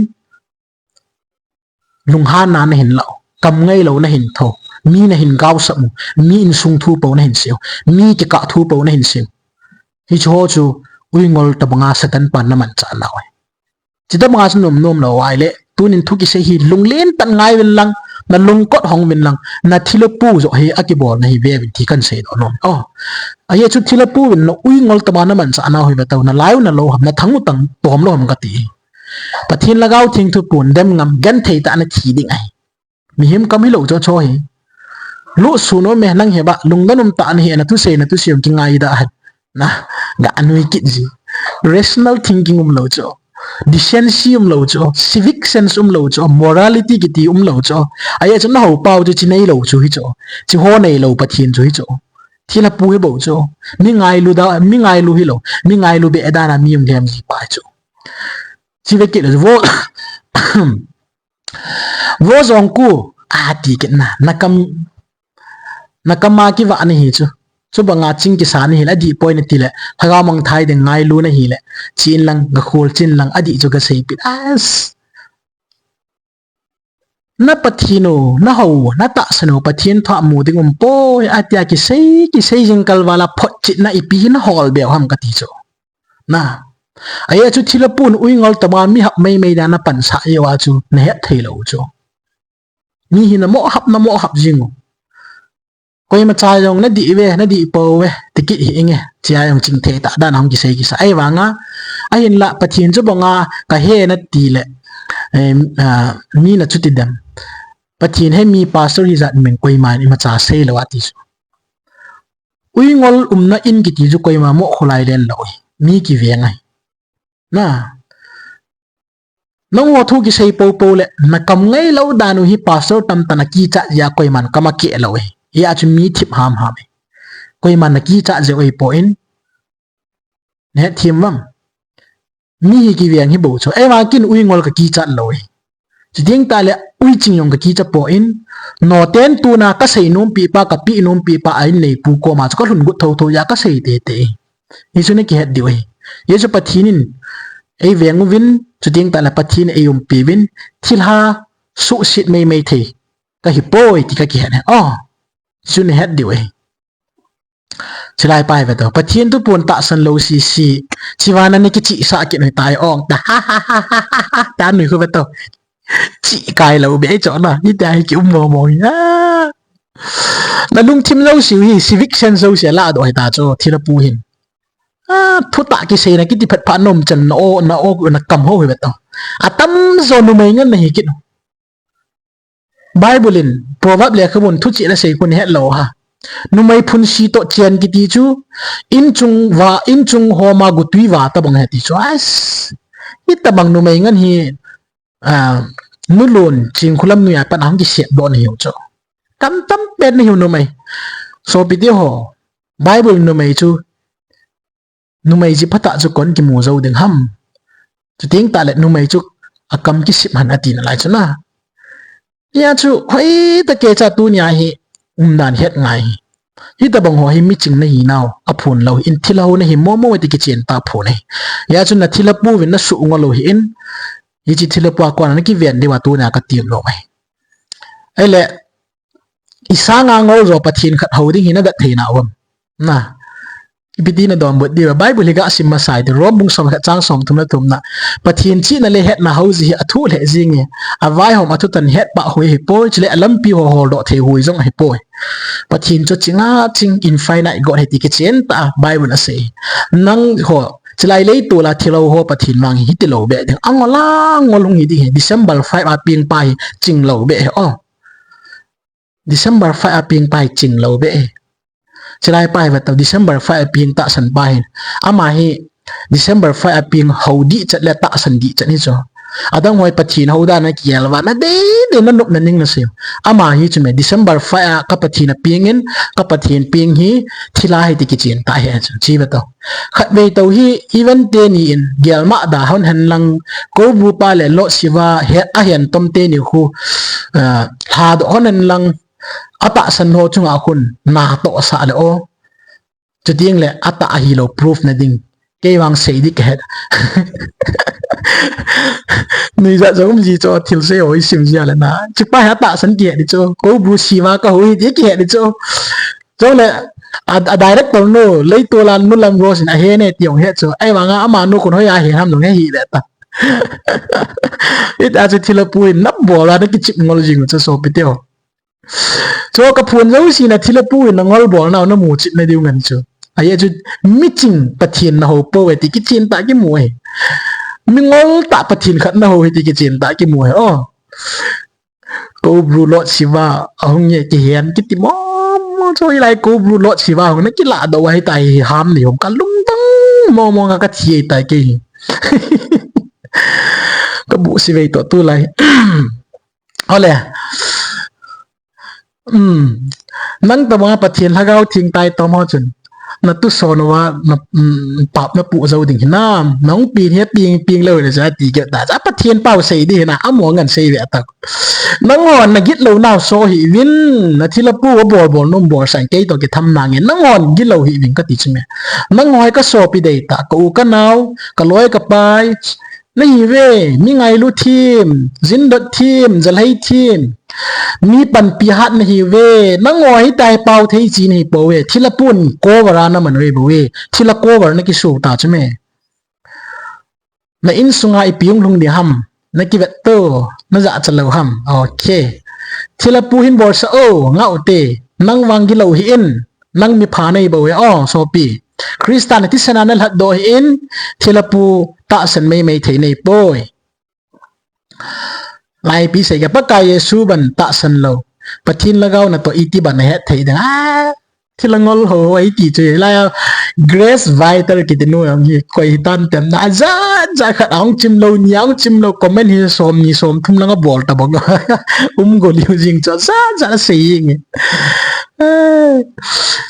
lunghanna nahin lah u, kamngailou nahin thou, mi nahin gaosap u, mi insung thu pou nahin sei u, mi kikah thu pou nahin sei u. Hichu ho chu uingol tabanga Satan pan na manchah nau ahi. Chutabanga chu nom nom lou ahile, tunin thu kisei hi lunglen tah in ngai uvin lang, na lungkot hong uvin lang, na thilha pu joh hi akibolna hi ve uvin ti kahin seidoh nom. Oh, ajeh chu thilha pu vin na uingol tabanga na manchah nau hi ve tao, na lai u na lou ham, na thang u tang tom lou ham kati. Pathen Lhagao Theng thu pun dem ngam, genthei tah a na thi ding ahi. Mihem kam hilou chu chu hi. Lohsun um e, nang hi ba, lungdon um tah a nahi, na thusei, na thusei jong kingaida ahi. Na, ga nui kit ji. Rational thinking umlou chu. Decency umlou chu. Civic sense umlou chu. Morality kiti umlou chu. Ajeh chu na hou pau chu chi neilou chu hi chu. Chi ho neilou Pathen chu hi chu. Thilha pu hi bou chu. Mi ngailu da, mi ngailu hilou. Mi ngailu be da na mi um lhem ji pa chu. Chi ve kit lou chu. Vo, vo jong ku, ati kit na, na kam, na kam a kivah nahi chu. Chubanga ching kisa nahi le, adih poi nati le, lhagao mangthai ding ngailu nahi le, chi in lang, ga khol chin lang, adih chu ga seipeh. As. Na Pathen u, na hou, na tahsan u, Pathen thu a mu ding um poi, atia kisei, kisei jing kal vala photchetna ipi hin hol beu ham kati chu. Na. Ajeh chu thilha pun uingol tabanga mi hap mei mei dan a na pansah jeh uva chu na hetthei lou u chu. Mi hi na mohap, na mohap jing u. Koima cha jong na dih ve, na dih pou ve, ti kit hih inge. Chia jong chingthei tah dan a hung kisei kisa. Ahivanga, ahinla Pathen chu banga ka he nati le, em, ah, mi na chuti dem. Pathen he mi pastor hijat min koiman imacha seilou ati chu. Uingol umna in kiti chu koima mo kholai len lou hi. Mi kiveng ahi. Na. Nangho thu kisei pou pou le, na kam ngailou dan u hi pastor tamtah na kichat jeh a koiman kam akeh lou hi. Hia chu mi thip ham ham hi. Koiman na kichat jeh u ahipoi. Na hethem uvem. Mi hi kiveng hi bou chu. Eima kin uingol ka kichat lou hi. Chuteng tah le uiching jong ka kichat poi. Noten tuna ka seinom pi pa, ka pehnom pi pa a in neipu koma chu ka lhun got thotho jeh a ka sei tete. Hichu na kihet diu ahi. Hichu Pathen in eiveng uvin, chuteng tah le Pathen in eiumpi uvin, thilha suhset mei mei thei ka hipoi ti ka kihet ahi. Oh, chu na het diu ahi. Chulai pa hi ve tao. Pathen thu pun tahsan lou sisi. Chivang na kichihsah kit u tai ong. Ta ha ha ha ha ha. Ta nui khu ve tao. Chih kai lou be chu na. Ni ta hi ki um mo mo hi. Ah. Na lungthim jouse hi, civic sense jouse ladoh hita chu, thilha pu hin. Ah, thutah kiseina kiti phat phat nom chan na o, na o, na kam ho hi ve tao. Atamjo numei ngen na hi kit u. Bible in, Proverb lekhabun thuchih na sei khu na het lou ha. Numei phunsi toh chen kiti chu, inchung va, inchung homa gutui va tabang ahi ti chu. As, hitabang numei ngen hi, ah, nulun, Chingkhulam noiya pat a hung kisep doh na hiu chu. Kam tam pen na hiu numei. Sopi teho, Bible numei chu, numei jeh phatah chu kon kimu jou ding ham. Chuteng tah le numei chu akam kisep hen ati nalai chu na. Hia chu, hoitah kei cha tunia hi, umdan het ngai hi. Hitabang ho hi miching na hi nau, aphun lou hi, in thilha ho na hi mo mo ti kichen tah phun ahi. Hia chu na thilha pu vin na suh ngol lou hi in, hiche thilha pu a kon a na kiven diu a tunia ka ti nom ahi. Ahile, i sanga ngol jo Pathen khat hou ding hi na dat thei nau vem. Na. Ipi ti nadonbut diu, Bible hi gasim masa ite, Rom bung som le khat chang som thum le thum na. Pathen chihna le hetna hao jeh hi athu lheh jeng e. Avaihom athutan hetpah hoi ahipoi, chule alampi ho holdoh thei hoi jong ahipoi. Pathen chu ching a ching, infinite God ahi ti kichen tah a Bible in asei. Nangho, chulai leitol a thilhou ho Pathen vang hi hiti lou beh ding. Angol angol hung hi ding ahi. December five a peng pa hi ching lou beh ahi. Oh. December five a peng pa hi ching lou beh ahi. Chulai pa hi vetau, December five a peng tahsan pa hi. Ama hi December five a peng hao dihchat le tahsan dihchat hi chu. Adang hoi Pathen hao dan a kigel uva, nadei dei nanop naning nasei u. Ama hi chu me, December five a ka Pathen a peng in, ka Pathen peng hi thilha ahi ti kichen tah ahi chu. Chi vetau. Khatvei tou hi event teni in gelma da hon hen lang, Koubru pa le Lord Shiva he, ahen tom teni khu, ah, lhadoh hon hen lang, atahsan ho chunga khun natoh asah le o. Chuteng le atah ahilou proof na ding. Kei vang sei ding kahet. Nuijat jong um ji chu, thil sei ho isim jia le na. Chupa hi atahsan kihet ding chu. Koubru Shiva kahou ahi ti kihet ding chu. Chule, a, a director nu, leitol a nu Lamrose in ahe ne ti jong het chu. Ahivanga amanu khun hoiya ahe ham jong he hih le ta. Hita chu thilha pu in nabol a nakichip ngol jing u chu sopi teho. Chu kaphun jouse na thilha pu in nangol bol nau namu chit na diu ngen chu. Ahi chu miching Pathen nahou pou ahi ti kichen tah kimu ahi. Mingol tah Pathen khat nahou ahi ti kichen tah kimu ahi. Oh. Koubru Lord Shiva ahung nge kihen kiti mo mo chu, hilai Koubru Lord Shiva hung na kilah doh ahi tai hi ham ni hung kalungdong mo mo nga kathi tai kei. Kabu si vei to tulai. Ole. Um. Nang tabang Pathen Lhagao Theng taitom ho chun. Natuson uva, na, um, pap napu jou ding hinam. Nahung peng hi peng, peng lou le ja ti keu ta. Ja Pathen pau sei ding hina, amo ngan sei ve ta. Nanghon nagit lou nau so hih uvin, nathilha pu abol bol nom bol sang kei to kitham nange. Nanghon gilou hih uvin kati chu me. Nangho hi kasopi dei tah, ka u kanao, kaloi kapai, nahiuve, mi ngailu them, jindot them, jalhai them. Mi panpi hat nahiuve, nangho hitia hi pao thei chi nahi pouve, thilha pun cover a naman uve bou ve, thilha cover nakisu ta chu me. Na insunga ipi hung lhung ding ham, nakivet to, najachat lou ham, okay. Thilha pu hin bolsa o, ngah u te, nang vang gilou hih in, nang mipha nahi bou ve o, sopi. Christa na thisan a nalhatdoh hih in, thilha pu tahsan meimei thei nahi poi. Laipi sei ka Pakai Jesu ban tahsan lou. Pathen Lhagao natoh iti ban nahet thei ding. Ah, thilha ngol ho, ho iti chu. Lai a Grace Vital kiti nu jong hi koi hitam tem na. Jat jat khat ahung chim lou, ni ahung chim lou, comment hi som ni som thum lang abol ta bang. Um go liu jing chu. Jat jat sei jing. Eh,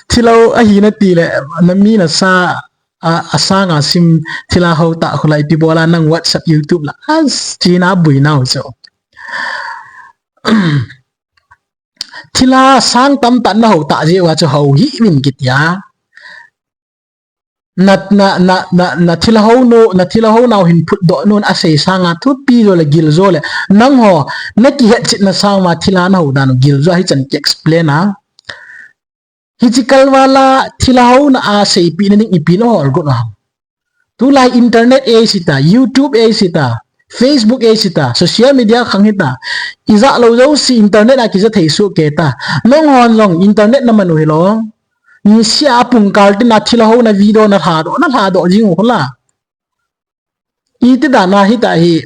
thilha ahina ti le, nami nasa, a, asanga sim thilha ho ta khulai pi bola nang WhatsApp, YouTube la. As, china bui nau chu. Thilha sang tamtah nahou ta jeh uva chu hou hih uvin kitia. Na, na, na, na, nathilha hou nu, nathilha hou nau hin phutdoh nun asei sanga thupi jo le gil jo le. Nangho, nakihet chetna sanga thilha nahou dan u gil jo hichan ki explain a. Hiche kalvala thilha houna a seipeh na ding ipi nahol got u ham. Tulai internet age hita, YouTube age hita, Facebook age hita, social media khang hita. Ijat lou jouse internet a kija thei soh kei ta. Nanghon jong internet naman u hilou. Niseh a pungkal tina thilha houna video nalhadoh, nalhadoh jing u la. Iti dan a hita hi,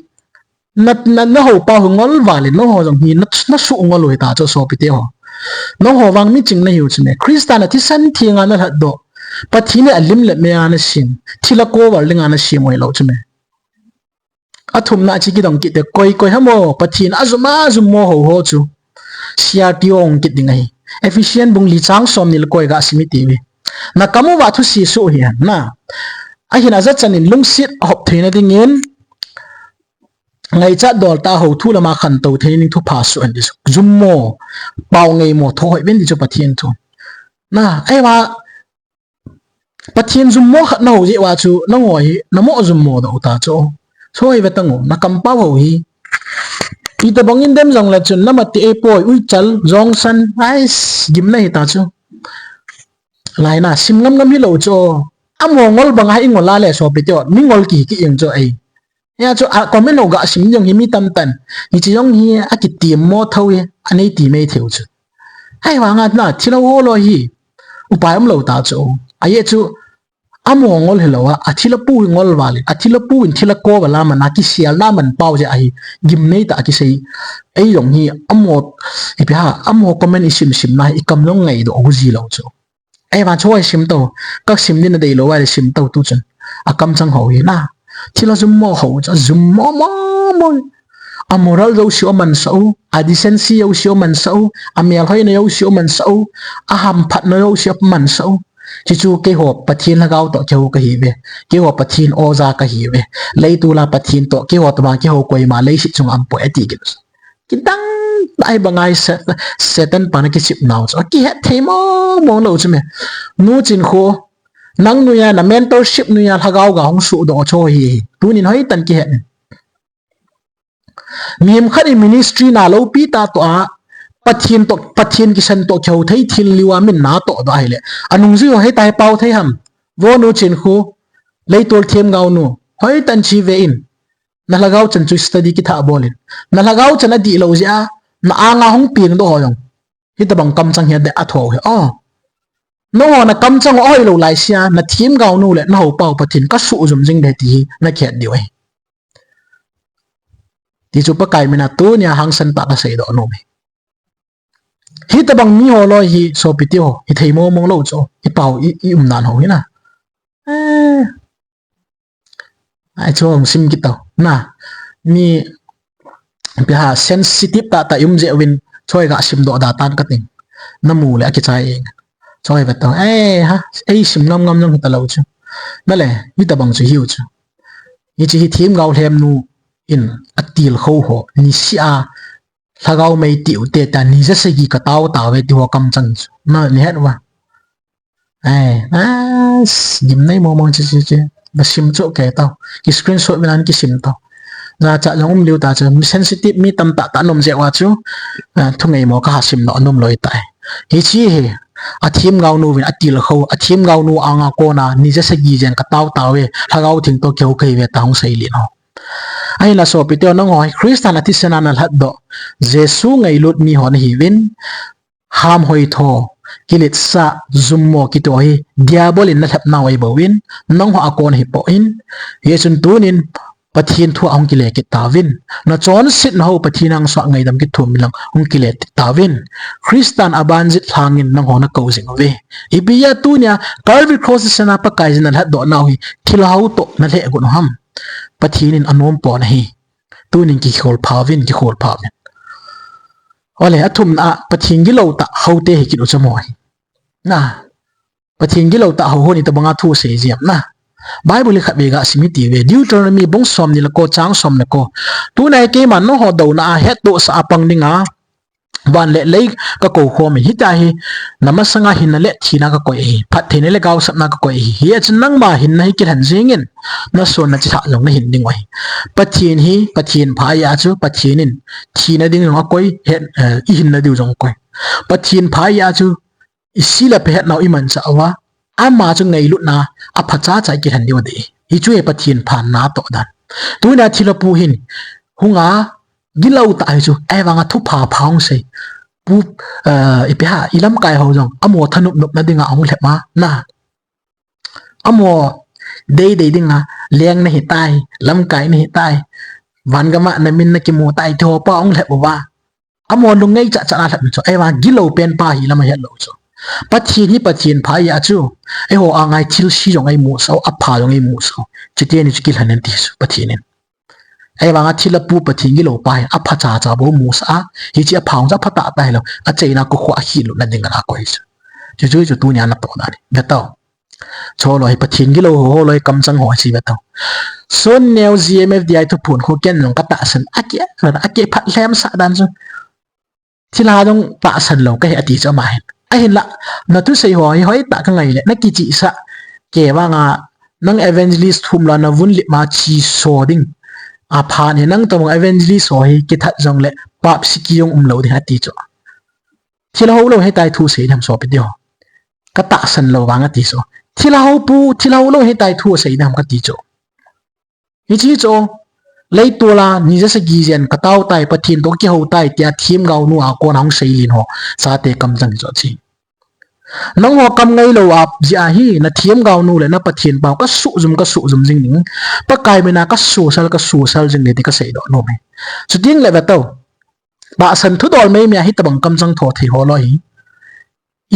na, na, nahou pa u ngol vale, nangho jong hi, na, nasuh ngol u hita chu sopi teho. Nangho vang miching nahiu chu me. Christa na thisan thenga nalhatdoh. Pathen in alim le mei a nasem. Thilha cover dinga nasem u hilou chu me. Athumna chu kidong kit te koi koi ham o, Pathen ajum ajum mo ho ho chu. Sia ti ong kit ding ahi. Ephesian bung li chang som ni le koi ga sim iti ve. Nakam uva thusi suh hih hen na. Ahin ajachan in lungset hop theina dingin, ngaichat dol tah a hou thu lama khantou thei ding thupha suh hen ti chu. Jummo, pao ngeimo, tho hoi ven ti chu Pathen thu. Na, ahivang Pathen jummo khat nahou jeh uva chu, nangho hi, namo jummo doh u ta chu. Soi ve tango, nakam pao ho hi. Itobang in dem jong le chun, namati ei poi, uichal, jongsan, ais, gimna hita chu. Laina, sim ngam ngam hilou chu. Amaho ngol banga i ngol a le sopite ho, mi ngol kihi kit jeng chu ahi. Hia chu a comment ho ga sim jong hi mi tamtah in, hiche jong hi akitim mo tho hi, anei ti mei thei u chu. Ahivanga na thilha ho loi hi upai umlou ta chu. Ajeh chu amaho ngol hilou a, athilha pu hi ngol val in, athilha pu in thilha ko val a man a, kiselna man pau jeh ahi, gimnei tah a kisei. Ei jong hi amaho, ipi ham, amaho comment i sim sim na hi i kam jong ngaidoh u ji lou chu. Ahivang chu hoi sim to, ka sim ding nadeilou a le sim to tu chun. Akamchang ho hi na. Thilha jum mo ho chu, jum mo mo mo. A moral jouse amansah u, a decency jouse amansah u, a melhoina jouse amansah u, a hamphatna jouse amansah u. Hichu keiho Pathen lhagao toh kihou kahi uve. Keiho Pathen oja kahi uve. Leitol a Pathen toh keiho tobang kihou koima leiset chunga umpoi ati kit u. Kidang tah a bang ahi Satan pa na kichep nau chu. Kihet thei mong mong lou chu me. Nu Chinkho, nang noiya na mentorship noiya lhagao ga hung sohdoh chu hi. Tunin hoitah in kihet in. Mihem khat in ministry na loupi tah toh a, Pathen toh, Pathen kisan toh kihou thei thil liu a min natoh doh ahile. Anungjui ho hitia hi pao thei ham. Vo Nu Chinkho, Leitol themgao nu. Hoitah in che ve in. Na lhagao chan chu study kithah bol in. Na lhagao chan adih lou jeh a, na anga hung peng doh ho jong. Hitobang kamchang hi adeh a tho hi. Oh. Nangho na kamchang u hoilou laisea, na themgao nu le na houpa u Pathen ka suhjum jing ding ahi ti hi na kihet diu ahi. Ti chu Pakai mina tunia hangsan tah a ka seidoh nom e. Hitobang mi ho loi hi sopite ho, hithei mong mong lou chu, i pao, i, i umdan ho hi na. Eh. Ai chu hung sim kit tau. Na, mi, ipi ham sensitive tah tah i um jeh uvin, choi ga simdoh da tan kating. Na mu le akichai e. Choi ve tau. Eh, ha, ei sim ngam ngam jong hita lou chu. Na le, hitobang chu hiu chu. Hiche hi themgao lhem nu in atilkhou ho, niseh a, lhagao mei tiu te ta ni ja sagi ka tao tao ve ti ho kamchang chu. Na, ni het uva. Ai, ah, gimnei mong mong chi chi chi. Na sim chu kei tau. Ki screenshot vin an kisim tau. Jachat jong um liu ta chu. Mi sensitive mi tamtah tah na um jeh uva chu. Ah, thunei mo ka ha simdoh nom loi tai. Hiche hi. A themgao nu vin atilkhou. A themgao nu anga kona ni ja sagi jen ka tao tao ve. Lhagao theng toh kihou kahi uve tia hung seilih nau. Ahinla sopite ho nangho hi Christa na thisan a na lhatdoh. Jesu ngailut mi ho nahiuvin. Hamhoi tho, kiletsah, jummo kiti ho hi, Diabol in na lhep nau ahi bouvin, nangho a kon ahi poi. Hijeh chun tunin, Pathen thu a hung kile kit tauvin. Na chonsetna ho Pathen hangsan a ngaidam kit thum in lang hung kile kit tauvin. Christan aban jep lhangin nangho na kou jing uve. Ipi a tunia, Calvary Cross thisan a Pakai jin na lhatdoh nau hi, thilha ho toh na lheh got u ham. Pathen in anom pon ahi. Tunin kikhol phauvin, kikhol phauvin. Ole, athumna a, Pathen gilou tah ho te hi kit u chamo hi. Na, Pathen gilou tah ho hon itobanga thu asei jiem na. Bible hi khatvei ga sim hiti uve. Deuteronomy bung somni le ko chang som le ko. Tuna hi keiman nangho douna a hettohsah a pang dinga van le lei ka kou khom in. Hitia hi, na masanga hinna le thina ka koi ahi. Phattheina le gaosapna ka koi ahi. Hijeh chun nangma hinna hi kilhen jingin, na son na chilhah jong na hin ding u ahi. Pathen hi, Pathen pha ahi a chu, Pathen in thina ding jong akoi, het, eh, i hinna diu jong akoi. Pathen pha ahi a chu, i si le pha hetnau i manchah uva, ama chu ngailutna, aphacha cha i kilhen diu ahi. Hichu hi Pathen pha natoh dan. Tunia thilha pu hin, hunga, gilou tah hi chu, ahivanga thupha pha hung sei. Pu, eh, ipi ham, i lamkai ho jong, amaho thanop nopna dinga ahung lhep ma, na. Amaho dei dei dinga, leng nahi tai, lamkai nahi tai, van gam a na min na kimu tai, ti ho pa ahung lhep uva. Amaho lungngai cha cha a lhep na chu, ahivang gilou pen pa hi lam ahet lou chu. Pathen hi Pathen pha ahi a chu, eiho anga thilse jong eimusah u, apha jong eimusah u. Chuteni chu kilhen in ti chu, Pathen in. Ahivanga thilha pu Pathen gilou pa hi aphacha cha bou musah a, hiche apha hung chu apha tah tah hilou, achaina kokhuh a khilutna dinga akoi chu. Chuchu chu tunia natoh dan ahi. Ve tau. Cholo hi Pathen gilou ho, holoi kamchang ho chu ve tau. Son Neo G M F D I thuphon khu ken jong ka tahsan, ake, ake phat lhem sah dan chu. Thilha jong tahsan lou kahi ati chu ama hin. Ahinla, na thusei ho hi hoitah ka ngai le, na kichihsah. Kei vanga, nang evangelist thum la na vun lip ma chi so ding. Aphan hi nang tobang evangelist ho hi kithat jong le, pap siki jong um lou ding ati chu. Thilha ho lou hitia thu sei ding ham sopite ho. Ka tahsan lou vang ati chu. Thilha ho pu, thilha ho lou hitai thu asei ding ham kati chu. Hiche chu, leitol a ni ja sagi jen katao tai, Pathen toh kihou tai tia themgao nu a kon a hung seilin ho, chate kamchang hi chu ahi. Nangho kam ngailou a jeh ahi, na themgao nu le na Pathen pau kasuhjum, kasuhjum jing ding. Pakai mina kasosal, kasosal jing ding ti kaseidoh nom e. Chuteng le ve tao. Tahsan thudol meimei a hitobang kamchang tho thei ho lou hi.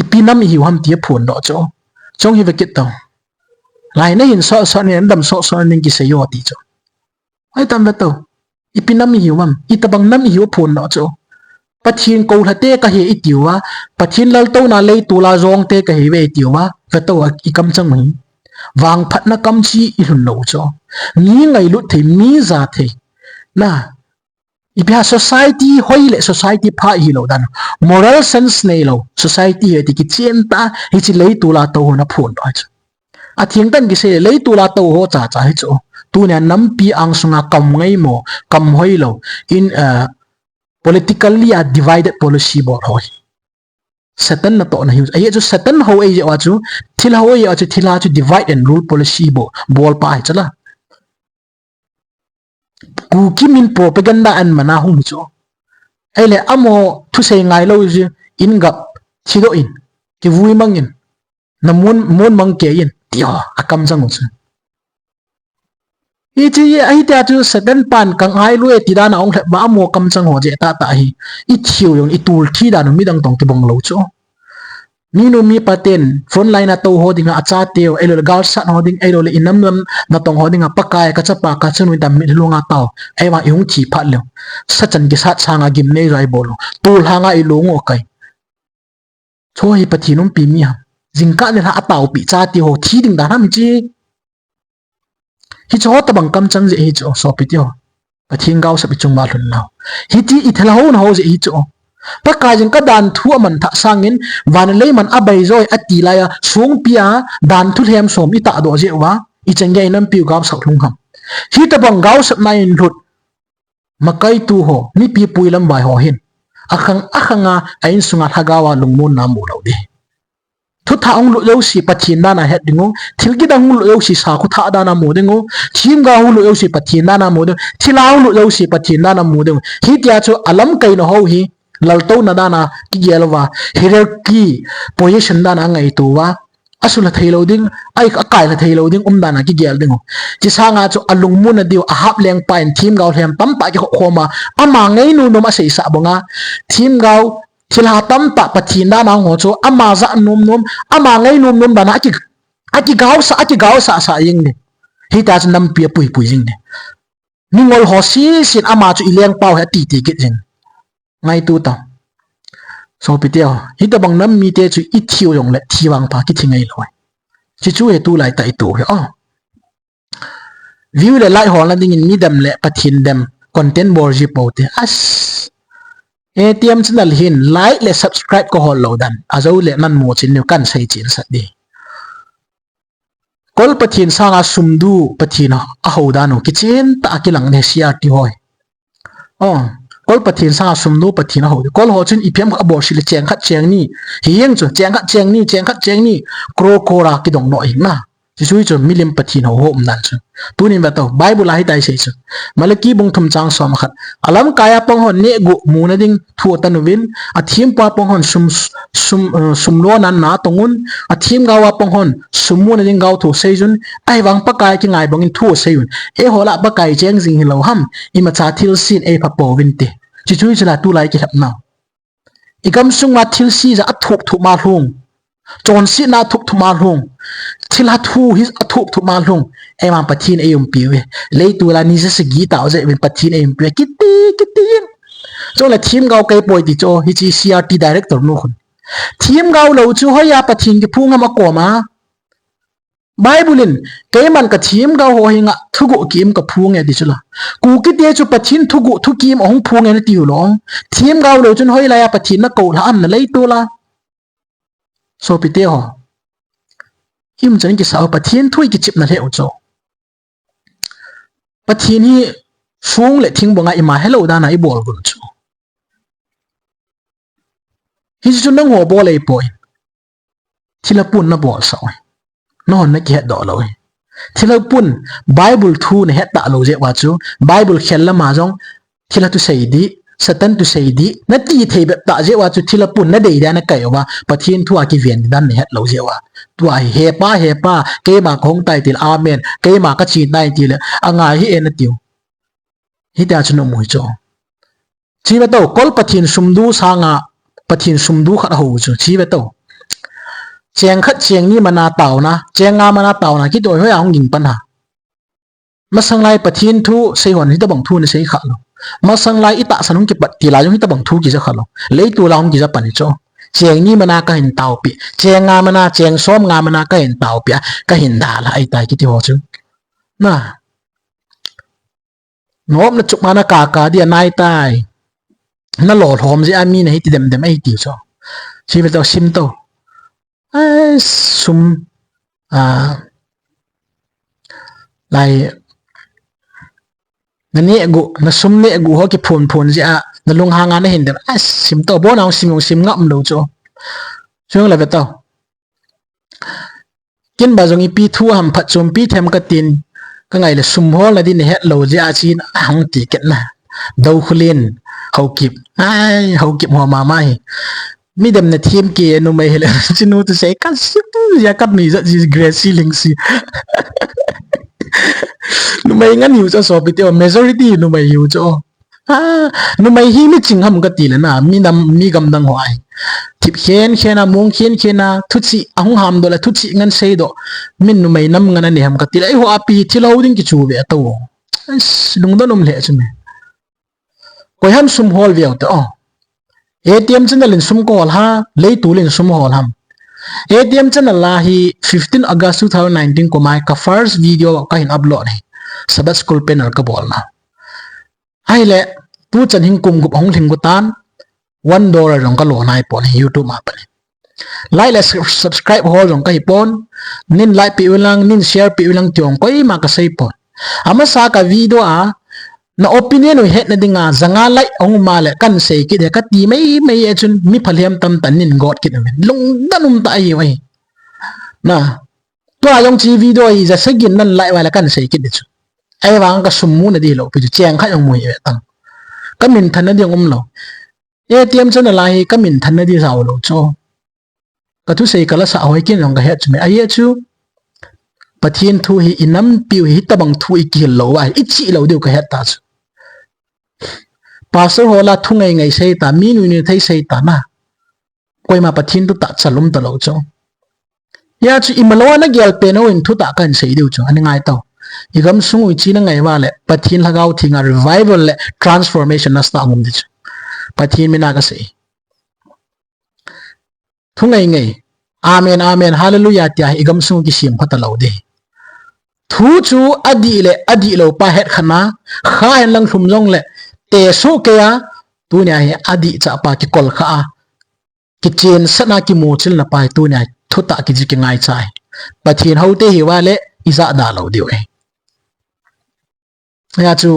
Ipi nam ihiu ham ti aphondoh chu. Chong hi ve kit tao. Lai nahin sohsoh nin, nadam sohsoh nin kisei o ti chu. Ahi tam ve tao. Ipi nam ihiu ham, itobang nam ihiu aphondoh chu. Pathen koulhate kahi itiuva, Pathen laltouna leitol a jongte kahiuve itiuva, ve tao a ikamchang u hi. Vangphatna kam chu ilhun lou chu. Mi ngailut thei, mi ja thei. Na, ipi ham society hoi le society pha ihilou dan. Moral sense neilou society hi ti kichen tah, hiche leitol a tou hon aphondoh chu. Atheng tah in kisei le, leitol a tou ho chacha hi chu. Tunia nampi angsunga kam ngaimo, kam hoilou. In, uh, politically a divided policy bol ho hi. Satan natohna hi. Ahi chu Satan ho ahi jeh uva chu, thilha ho ahi jeh uva chu, thilha chu divide and rule policy bol, bolpa ahi chu la. Kuki min propaganda ahin man a hung hi chu. Ahile amaho thusei ngailou jeh in gap, thidoh in, kivui mang in, na mon, mon mang kei in, ti ho, akamchang u chu. Hiche, ahi tia chu Satan pan kangailou e ti dan a hung lhep uva amaho kamchang ho jeh tah tah hi. Ithiu jong, itul thi dan u midang toh kibang lou chu. Minu mipa ten, front line a tou ho dinga, achateu, ahilouleh galsat ho ding, ahilouleh inam lam natong ho dinga, Pakai kachapa, kachanu in tamit lhunga tao. Ahivang ihung thi phat leu. Sachan kisat sanga gimnei joi bol u. Tolhanga ilung u kai. Chu hi Pathen umpi mi ham. Jingkah nilhah a taopi chate ho, thi ding dan ham hiche. Hiche ho tobang kamchang jeh hi chu, sopite ho. Pathen gaosap ichung uva lhun nau. Hiti ithilha ho nau jeh hi chu. Pakai jeng kadan thu aman thah sangin, van le leiman abai joi ati laiya, songpi a dan thu lhem som itahdoh jeh uva, ichan gei inampiu gaosap lhung ham. Hitobang gaosapna in lhut. Makaitu ho, mipi puilam vai ho hin. Akhang, akhanga, a insunga lhagao a lungmonna mu lou ding. Thuthah hung lut jouse Pathen dan a het ding u, thil kidang hung lut jouse sakhu thah dan a mu ding u, themgao hung lut jouse Pathen dan a mu ding u, thilha hung lut jouse Pathen dan a mu ding u. Hitia chu alamkaina ho hi, laltouna dan a kigel uva, hierarchy, position dan a ngaito uva, asuhlha thei lou ding, a, akailha thei lou ding, umdan a kigel ding u. Hiche sanga chu alungmon a diu, Ahab lengpa in themgao lhem tamtah kikhop khom a, ama ngainom nom a aseisah banga, themgao, thilha tamtah Pathen dan a hung ho chu, ama ja nom nom, ama ngainom nom dan a aki, akigaosah, akigaosah sah jeng ding. Hitia chu nampi apui pui jeng ding. Mingol ho sese in ama chu ilengpau hi ati ti kit jeng. Ngaito tao. Sopite ho. Hitobang nam mite chu ithiu jongle thi vangpha kithi ngailou. Hichu hi tulai tah ito hi. Oh. View le like holna dingin midem le Pathen dem content bol ji pou te. As. A T M channel hin like le subscribe kahol lou dan. Ajou le nan mu chin niu kan sei chin sah ding. Kol Pathen sanga sum du Pathen a hou dan u kichen tah a kilang ne C R T hoi. Oh, Kol Pathen sanga sum du Pathen a hou. Kol ho chun ipi ham khat abol sih le cheng khat cheng ni. Hijeng chu cheng khat cheng ni, cheng khat cheng ni. Crore crore a kidong doh hina. Hichu chu milim Pathen hou hou um dan chu. Tunin ve tao, Bible a hitia asei chu. Malaki bung thum chang som khat. Alamkai a pang hon neh guh muna ding thu atan uvin, athempu a pang hon sum, sum, uh, sum lona natong un, athemgao a pang hon sum muna ding gaothu seijun, ahivang Pakai kingai bangin thu seijun. Eiho lah Pakai cheng jing hilou ham, imacha thilse in eipha pouvin ti. Hichu chu la tulai kilhep nau. Igamsung a thilse ja athup thup ma lhung. Chonsetna athup thup ma lhung. Thilha thu hi athup thup ma lhung. Eima Pathen eiumpi uve. Leitol a ni ja sagi tao jeh uvin Pathen eiumpi uve. Kiti, kiti. Chule themgao kei poi ti chu hiche C R T director nu khun. Themgao lou chu hoiya Pathen kiphung ham akoma. Bible in, keiman kathemgao ho henga thuguh kiim kaphung e ti chu la. Kukite chu Pathen thuguh thukiim ahung phung e nati u lou. Themgao lou chun hoilaiya Pathen nakoulha am na leitol a. Sopite ho. Himchan kisa u Pathen thu i kichepna lheh u chu. Pathen hi song le thing banga ima helou dan a ibol gun chu. Hichu nangho bol eipoi. Thilha pun nabol sah u. Nahon nakihet doh lou hi. Thilha pun, Bible thu nahet talou jeh uva chu, Bible khel lama jong, thilha thusei dih, Satan thusei dih, nati thei bep tah jeh uva chu thilha pun nadei dia nakai uva, Pathen thu a kiven ding dan nahet lou jeh uva. Tua hi, "He Pa, he Pa, keima kahung tai," tile, "Amen, keima kache tai," tile, "Angai hih e," natiu. Hitia chu namu hi chu. Chi ve to, kol Pathen sum du sanga, Pathen sum du khat ahou chu. Chi ve to. Cheng khat cheng ni mana taona, cheng nga mana taona, kiti hoiya hung ging pan ha. Masang lai Pathen thu sei hon hitabang thu nasei kha lou. Masang lai itahsan hung kipat til a jong hitabang thu kija kha lou. Leitol a hung kija pan hi chu. Cheng ni mana kahin taopeh, cheng nga mana, cheng som nga mana kahin taopeh a, kahin dal a, ahitai kiti ho chu. Na. Nop na chuk ma na kaka dia nai tai. Nalolhom jeh a mi nahi ti dem dem ahi ti chu. Chi ve to, sim to. Ai, sum. A. Lai. Naneh gu, nasum neh gu ho kiphun phun jeh a, nalunghang a nahin dem. Ai, sim to, bon a hung sim, hung sim ngam lou chu. Sung la ve to. Ken ba jong ipi thu ham phatchompi them katin, kangai le sum holna din nahet lou jeh a chin ahung ti kit na. Dou Khulin, Haokip. Ai, Haokip ho mama hi. Midem na them ke numei hile, chinu thusei kasim jeh a kanui jat ji Grace Lingsi. Numei ngen hiu chu sopi te, majority numei hiu chu. A, numei hi miching ham kati le na, mi nam, mi gamdang ho ahi. Thip khen khen a, mong khen khen a, thuchih, ahung ham doh le thuchih ngen sei doh. Min numei nam ngen ani ham kati le, eiho a pi thilha ding kichu ve to. Ais, lungdon um lheh chu me. Koi ham sum hol ve u te o. A T M channel in sum kahol ha, leitol in sum hol ham. A T M channel a hi fifteen August two thousand nineteen kum a ka first video kahin upload hi. Sabbath School panel kabol na. Ahile, tuchan hin kum gup ahung lhing gu tan, one dollar jong kalo nai pon hi YouTube a pat hi. Like le sub-, subscribe hol jong kahi pon, nin like peh uvin lang, nin share peh uvin lang ti jong koima kasei pon. Amasa ka video a, na opinion u hetna dinga, janga like ahung um a le, kan sei kit e kati mai mai e chun, mi phalhem tamtah nin got kit uvin. Lungdon um tah ahi uve. Na, tua jong chi video hi ja sagin nan like uva le kan sei kit di chu. Ahivang ka sum muna di lou pi chu, cheng khat jong mu hi ve tam. Ka minthanna ding um lou. A T M channel a hi ka minthanna di jao lou chu. Ka thusei ka lasa hoi kin jong ka het chu me. Ahi chu. Pathen thu hi i nampiu hi tabang thu i kihil lou uva hi, i chih lou diu ka het ta chu. Pastor ho la thu ngai ngai sei ta, mi nui nui thei sei ta na. Koima Pathen thutah chal um talou chu. Hia chu i malo a na gel pen ho in thutah kan sei diu chu, ani ngai tau. I gamsung u i china ngai uva le, Pathen Lhagao Thenga revival le transformation na start um di chu. Pathen mina ka sei. Thu ngai ngai. Amen, amen, hallelujah tia hi i gamsung u kisem pha talou di. Thu chu adih le, adih lou pa het kha na, kha hen lang lhum jong le, te su ke a, tunia hi adih cha pa kikol kha a. Kichen sat na kimuchil na pa hi tunia thutah kiji kingai cha hi. Pathen houte hi uva le ija da lou diu e. Hia chu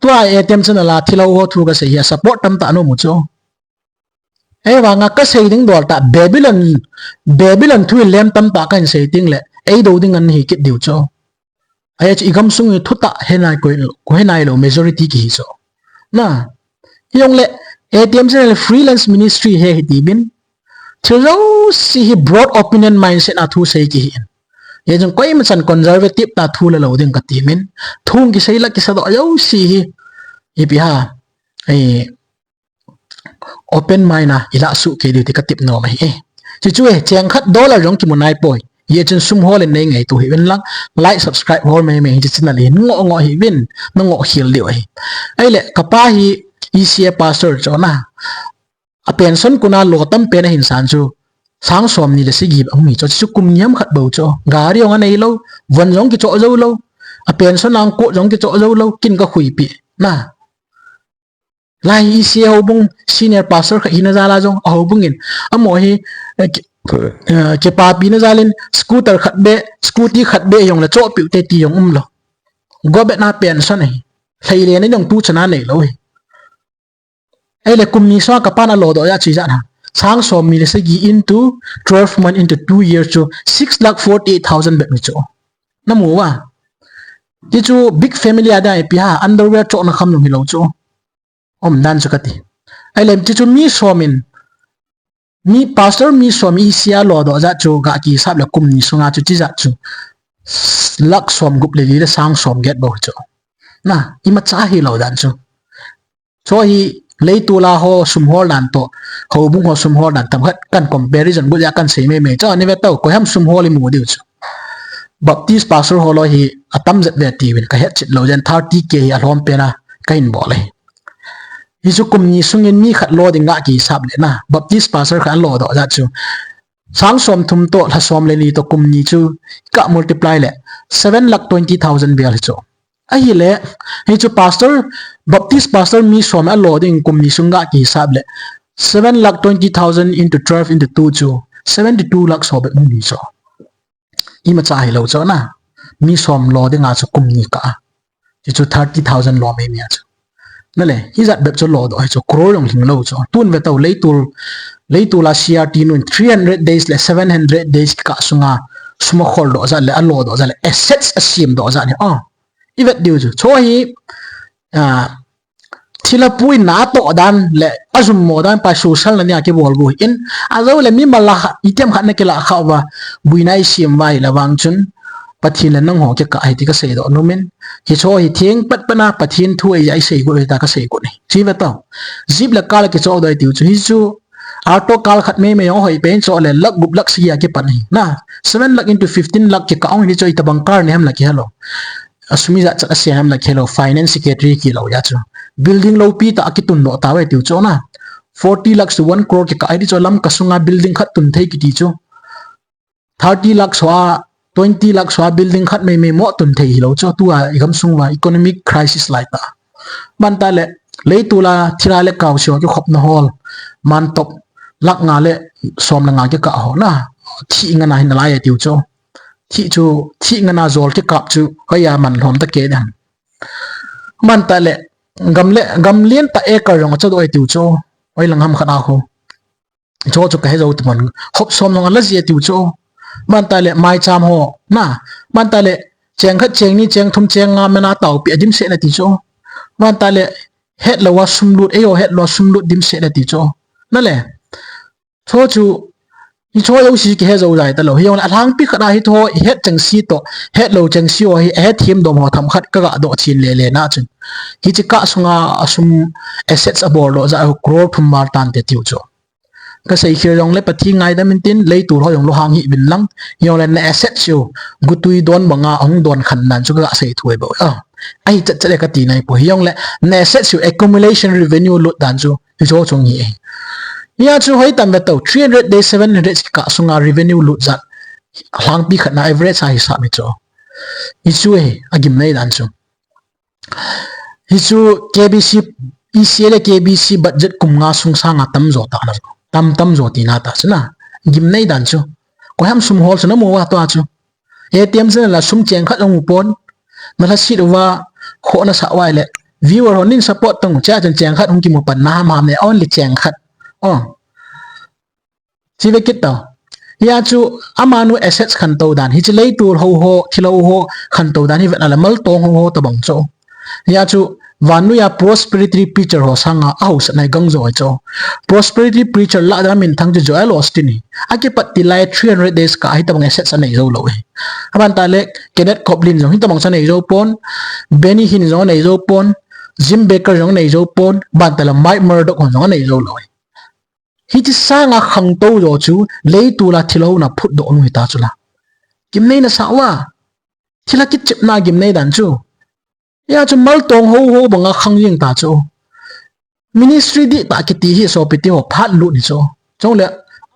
tua A T M channel a thilha ho thu ka sei hi a support tamtah na mu chu. Ahivanga ka sei ding dol tah Babylon, Babylon thu in lem tamtah ka hin sei ting le, ei do ding an hi kit diu chu. Ahi chu i gamsung i thutah he nai koi, koi he nai lou majority kihi chu. Na, hi jong le, A T M channel freelance ministry hi hi ti bin. Thil jouse hi broad open mindset a thu sei kihi in. Hi jong koima chan conservative ta thu la lou ding ka ti min. Thu kisei la kisa doh jouse hi. Ipi ha. Ei, open mind a i lah suh kei diu ti ka tip nom ahi e. Chuchu e, cheng khat dollar jong kimu nai poi. Hijeh chun sum hol in nei ngaito hih uvin lang, like, subscribe hol mei mei hi channel hi ngo ngo hih uvin, na ngo khel diu ahi. Ahile, ka pa hi E C A pastor chu na. A pension kuna lo tam pen ahin san chu, sang som ni le sagi ahung hi chu, chu kum ni ham khat bou chu. Gari jong anei lou, von jong kicho jou lou. A pension a kot jong kicho jou lou, kin ka khuipi. Na. Lai E C A houbung senior pastor khat hina jal a jong, a houbung in, amaho hi, eh, ki-, eh, kipapi na jal in, scooter khat beh, scooty khat beh jong le chohpiu te ti jong um lou. Government a pension ahi. Lhai le na jong tu chana nei lou hi. Ahile kum ni sung a ka pan alo doh ja chi ja na. sang som mi le sagi into twelve month into two years chu six lakh forty eight thousand bep ni chu. Na mu a. Ti chu big family a dai pi ha underwear chok na kham lung hi lo chu. Om dan chu kati. Ai lem ti chu mi som in mi pastor mi som i sia lo do za chu ga ki sap le kum ni sunga chu ti za chu. Lakh som gup le li le sang som get bo chu. Na, ima cha hi lo dan chu. Chu hi leitula ho sum hol dan to, houbung ho sum hol dan tam khat kan comparison bu ya kan sei me me. Chu ni ve to, koi ham sum hol i mu diu chu. Baptist pastor ho lo hi atam zet ve ti vin ka het chit lo jen thirty K hi a lhom pe na ka hin bol e. Hi chu kum ni sungin mi khat lo ding nga ki sap le na. Baptist pastor khat lo do za chu. Sang som thum to, lha som le ni to kum ni chu ka multiply le seven lakh twenty thousand bel hi chu. Ahi le, hi chu pastor, Baptist pastor mi som a lo ding kum ni sung nga ki sap le seven lakh twenty thousand into twelve into two chu seventy two lakh so bep ni chu. Ima cha hi lo chu na. Mi som lo ding a chu kum ni ka. Ti chu thirty thousand lo me me chu. Na le, hi zat bep chu lo do hi chu crore jong hing lo chu. Tun ve to leitul, leitul a C R T nun three hundred days le seven hundred days ka sunga sum a khol do za le a lo do za le assets a sim do za ni. Oh. I vet diu chu. Chu hi, ah, thila pui na to dan le a zum mo dan pa social na nia ki bol bu in a zo le mi mala ha, i tem khat na ki la kha va, bui na i sim vai la vang chun, Pathin le nang ho ki ka ai ti ka sei do numin. Hi chu hi thing pat pana Pathin thu ei ai sei gu ta ka sei gu ni. Chi ve to. Zip le kal ki chu do ai tiu chu hi chu. Auto kal khat me me hoi pen chu le lakh gup lakh sia ki pan hi. Na, seven lakh into fifteen lakh ki ka ong ni chu i ta bang kar ni ham la ki hello. A sum i za chat a siam la khelo finance secretary ki lo ya chu. Building lo pi ta ki tun lo ta ve tiu chu na. Forty lakhs to one crore ki ka ai di chu lam ka sunga building khat tun thei ki ti chu. Thirty lakhs ho a, twenty lakhs ho a building khat mai mai mo tun thei hi lo chu. Tu a i gam sung va economic crisis lai ta. Ban ta le, leitula thila le kau sio ki khop na hol. Man top lakh nga le som le nga ki ka ho na. Thi nga na hin lai tiu chu. Thi chu, thi nga na zol ki kap chu, hoi a man lhom ta ke dan. Man ta le, gam le, gam lien ta acre jong a cha do ai tiu chu, oi lang ham khat a ho. Chu chu ka he zo tu man, hop som jong a la zia tiu chu. Man ta le, mai cham ho, na, man ta le, cheng khat, cheng ni, cheng thum, cheng nga mena tau pi a dim se na ti chu. Man ta le, het lo a sum lut, e yo het lo a sum lut dim se na ti chu. Na le, Chu chu, hi chu yo si ki he zo zai ta lo. Hi yong le a lhangpi khat a hi tho, i het cheng si to, het lo cheng si o hi, het thim dom ho tham khat ka ga do chin le le na chun. Hi chi ka sunga a sum assets a bol lo za ho crore thum mal tan te tiu chu. Ka sei khir yong le Pathin ngaidam in tin, leitul ho yong lo hang hi bin lang. Hi yong le na assets yo, gutui don banga hong don khan nan chu ka ga sei thu e bo. Ah, ai chat chat le ka ti nai po. Hi yong le na assets yo accumulation revenue lut dan chu. Hi chu chung hi. Hi a chu hoi tam ve to, three hundred days, seven hundred ka sunga revenue lut zat. Lhangpi khat na average a hi sa mi chu. Hi chu hi, a gim nei dan chu. Hi chu K B C, E C le K B C budget kum nga sung sanga tam zo ta na. Tam tam zo ti na ta chu na. Gim nei dan chu. Ko ham sum hol chu na mu wa to a chu. A T M se la sum cheng khat jong u pon. Na la sit uva, kho na sa uva le. Viewer ho nin support tong, cha chun cheng khat hung kimu pan na ham ham ne, only cheng khat. Oh. Chi ve kit ta. Hi a chu, amanu assets khan to dan. Hi chi leitul ho ho, thilo ho, khan to dan. Hi vet na la mal tong ho ho ta bang cho. Hi a chu, Vannuia prosperity preacher ho sanga a ho sa nai gang zo ai cho. Prosperity preacher la da min thang chu Joel Osteen hi. A kipat ti lai three hundred days ka hi tabang assets a nei zo lo hi. Aban ta le Kenneth Copeland jong hi tabang sa nei zo pon. Benny Hinn jong nei zo pon. Jim Bakker jong nei zo pon. Ban ta le Mike Murdock jong nei zo lo hi. Hi chi sanga khang to zo chu leitul a thilo na phut do nu hi ta chu la. Kim nei na sa wa. Thila kichep na gim nei dan chu. Hi a chu mal tong ho ho banga khang jing ta chu. Ministry di ta kiti hi sopi ti ho phat lut ni chu. Chong le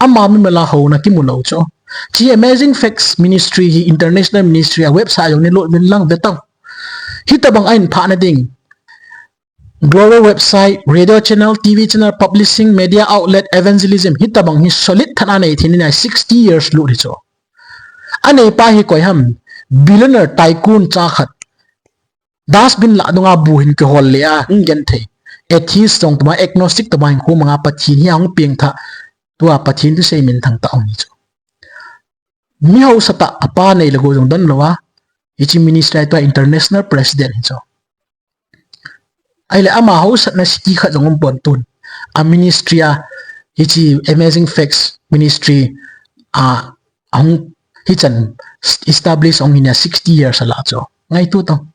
ama mi mala ho na kimu lo chu. Chi Amazing Facts Ministry hi international ministry a website jong ni lut min lang ve tang. Hi tabang a in pha na ding. Global website, radio channel, T V channel, publishing, media outlet, evangelism. Hi tabang hi solid thana nei thin ni sixty years lut hi chu. A nei pa hi koi ham. Billionaire tycoon cha khat. Dustbin la dunga bu hin kihol le a, hung gen thei. Atheist tong tuma, agnostic tuma hin khu manga Pathin hi a hung pieng tha. Tua Pathen thusei minthang tah ahi chu. Mi haosa tah apa nei le gou jong don lou a, hiche ministry a tua international president hi chu. Ahile ama haosatna city khat jong um pon tun. A ministry a, hiche Amazing Facts ministry a, ahung hichan establish ahung hi nia sixty years ala chu. Ngaito tang.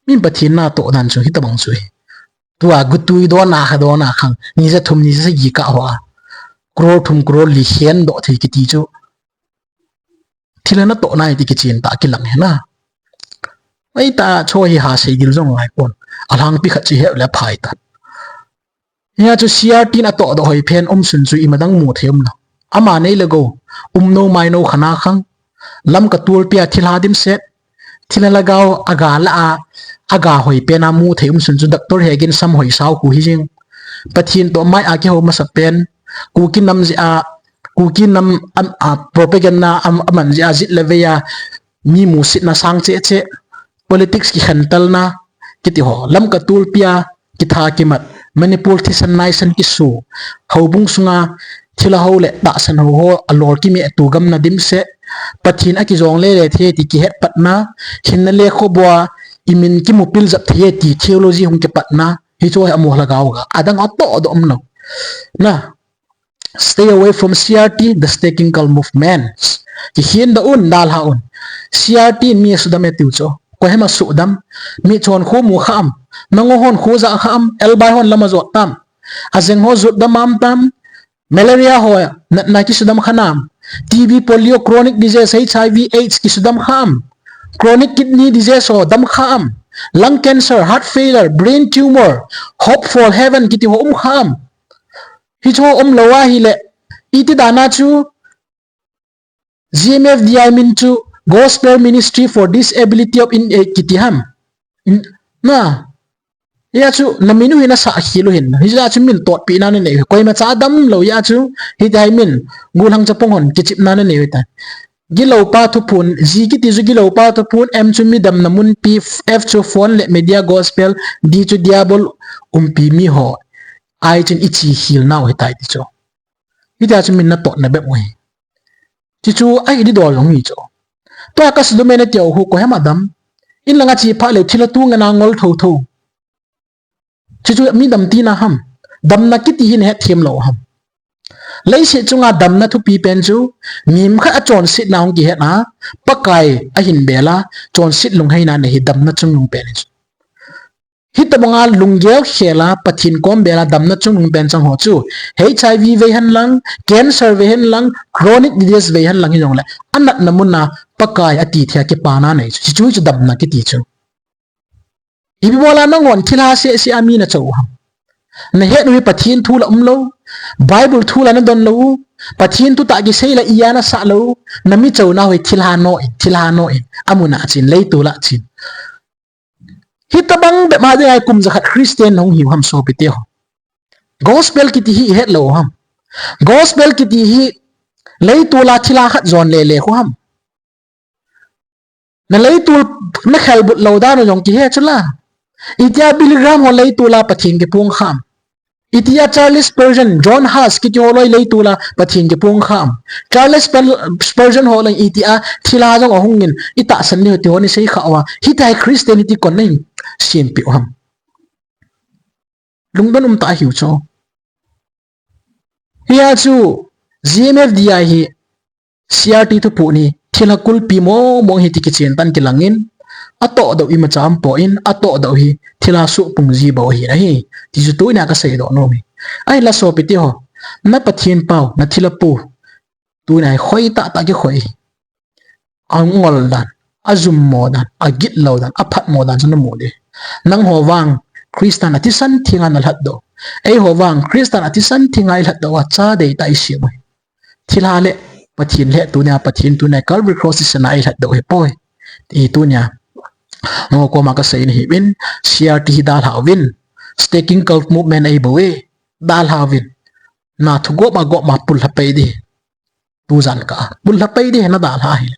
Min Pathen natoh dan chu hitabang chu hi. Tua gutui dona kha dona khang. Ni ja thum ni ja sagi kah hoa. Crore thum crore li khen doh thei kiti chu. Thilha natoh nai ti kichen tah kilang hi na. Ahi ta chu hi ha sei dil jong ngai pon. Alhangpi khat chu hi le phai ta. Hia chu C R T in atoh doh hoi phen um sun chu ima dang mu thei um lou. Ama nei le gou. Um no mai no khana khang. Lamka tulpi a thilha dimset. Thilha lhagao aga la a. Aga hoi pen a mu thei um sun chu doctor he gin sam hoi sao khu hi jing. Pathen toh mai a kihou masa pen. Kuki nam jeh a. Kuki nam am, a, propaganda am, aman jeh a jit le vei a. Mi musitna sang cheh cheh. Politics kikhentelna. Kiti ho. Lamka tulpi a. Kitha kimat, Manipur thisan naisan kisu, houbung sunga thilha ho le tahsan ho ho alol kimeh tu gam na dimset, Pathen akijong lele thei ti kihet patna, hinna le khobua imin kimu pil jap thei ti theology hung kipatna, hichu hi amo lhagao ga, adang atoh doh um lou. Na, Stay away from C R T, the Staking Cult movements. Kikhen doh un, dalha un. C R T in mi asudam e tiu chu. Koi hem asudam. Mi chon khu mu kha am. Nango hon khu ja kha am. Elbai hon lam ajot tam. Ajeng ho jot dam am tam. Malaria ho natna kisudam kha nam. T B, polio, chronic disease, H I V, AIDS kisudam kha am. Chronic kidney disease ho dam kha am. Lung cancer, heart failure, brain tumor, hope for heaven kiti ho um kha am. Hichu um lou ahile, iti dan a chu G M F D I min chu Gospel Ministry for Disability of in, eh, kiti ham. In, na. Hia chu na min u hi na sah khel u hin. Hijeh a chu min totpi na na nei. Koima cha dam lou hia chu. Hiti hin min. Gulhang chapang hon kichep na na nei u ta. Gilou pa thuphon, G kiti chu gilou pa thuphon, M chu mi damna munpi, F chu phone le media gospel, D chu diabol umpi mi ho. Ai chun i chi khel nau hitai ti chu. Hitia chu min na totna bep u hi. Ti chu ai di dol jong hi chu. Tua ka sudam e na tiu khu koi hem adam. In langa chi pha le thilha tu nga na ngol tho tho. Chu chu mi dam tina ham. Damna kiti hi na het them lou ham. Leiset chunga damna thupi pen chu, mi khat a chonsetna hung kihet a, Pakai a hin bel a, chonset lungheina nei hi damna chungnung pen chu. Hitabanga lunggel khel a, Pathen kom bel a, damna chungnung pen chang ho chu, H I V vei hen lang, cancer vei hen lang, chronic disease vei hen lang hi jong le, a natna mun a, Pakai a ti thei a kipana nei chu, chu chu damna kiti chu. Ipi bola nanghon thilha seh seh a mi na chou u ham. Na het u hi Pathen thu la um lou. Bible thu la na don lou. Pathen thu tah kisei la i a na sah lou. Na mi chou na hoi thilha no in, thilha no in. Amun a chin, leitu la chin. Hitabang bep ma ding ai kum jakhat Christian hung hiu ham sopi te ho. Gospel kiti hi i het lou ham. Gospel kiti hi leitu la thilha khat jon le le khu ham. Na leitul na khelbut lou dan u jong kihe chu la. Itia Billy Graham ho leitul a Pathen kipuang kham. Itia Charles Spurgeon, John Huss kiti ho loi leitul a Pathen kipuang kham. Charles Spur-, Spurgeon ho leng itia thilha jong ahung in i tahsan ni ti ho ni sei kha uva. Hitia Christianity kon na hin siampi u ham. Lungdon um ta hiu chu. Hia chu G M F D I hi C R T thuphon hi thilha kulpi mong mong hi ti kichen tan kilangin, atoh doh imacha um poi, atoh doh hi thilha suhpung ji bou hi ahi. Ti chu tunia ka seidoh nom hi. Ahinla sopi te ho, na Pathen pau, na thilha pu, tunia hi khoi tah tah kikhoi hi. A ngol dan, a jummo dan, a gitlou dan, a phatmo dan chu na mu ding. Nangho vang Christan a thisan thenga na lhatdoh. Eiho vang Christan a thisan thenga i lhatdoh a cha deitah i sem u hi. Thilha le Pathen le tunia Pathen tunia Calvary Cross thisan a i lhatdoh hi poi. Ti tunia. Nangho koma ka sei na hi uvin, C R T hi dalha uvin. Staking cult movement ahi bou e. Dalha uvin. Na thu gop ma gop ma pul lha pei ding. Tujan ka, pul lha pei ding na dalha hi.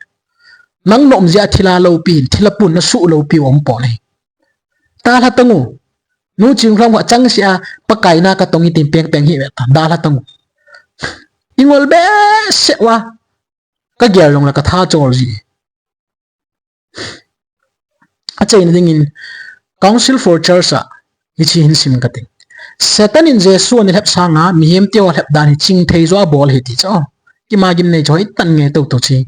Nang nom jeh a thilha loupi hin, thilha pun na suh loupi um pon ahi. Dalha tang u. Nu ching hlom ka chang sia, Pakai na ka tong i tin peng peng hi ve ta, dalha tang u. Ingol behseh uva. Kagel jongle katha chol ji. Achaina dingin, Council for Church a, hiche hin sim kate. Satan in Jesu ana lhep sanga, mihemte ho alhep dan hi chingthei jo abol ahi ti chu. Kima gimnei chu hoitah in ngai tou tou chu.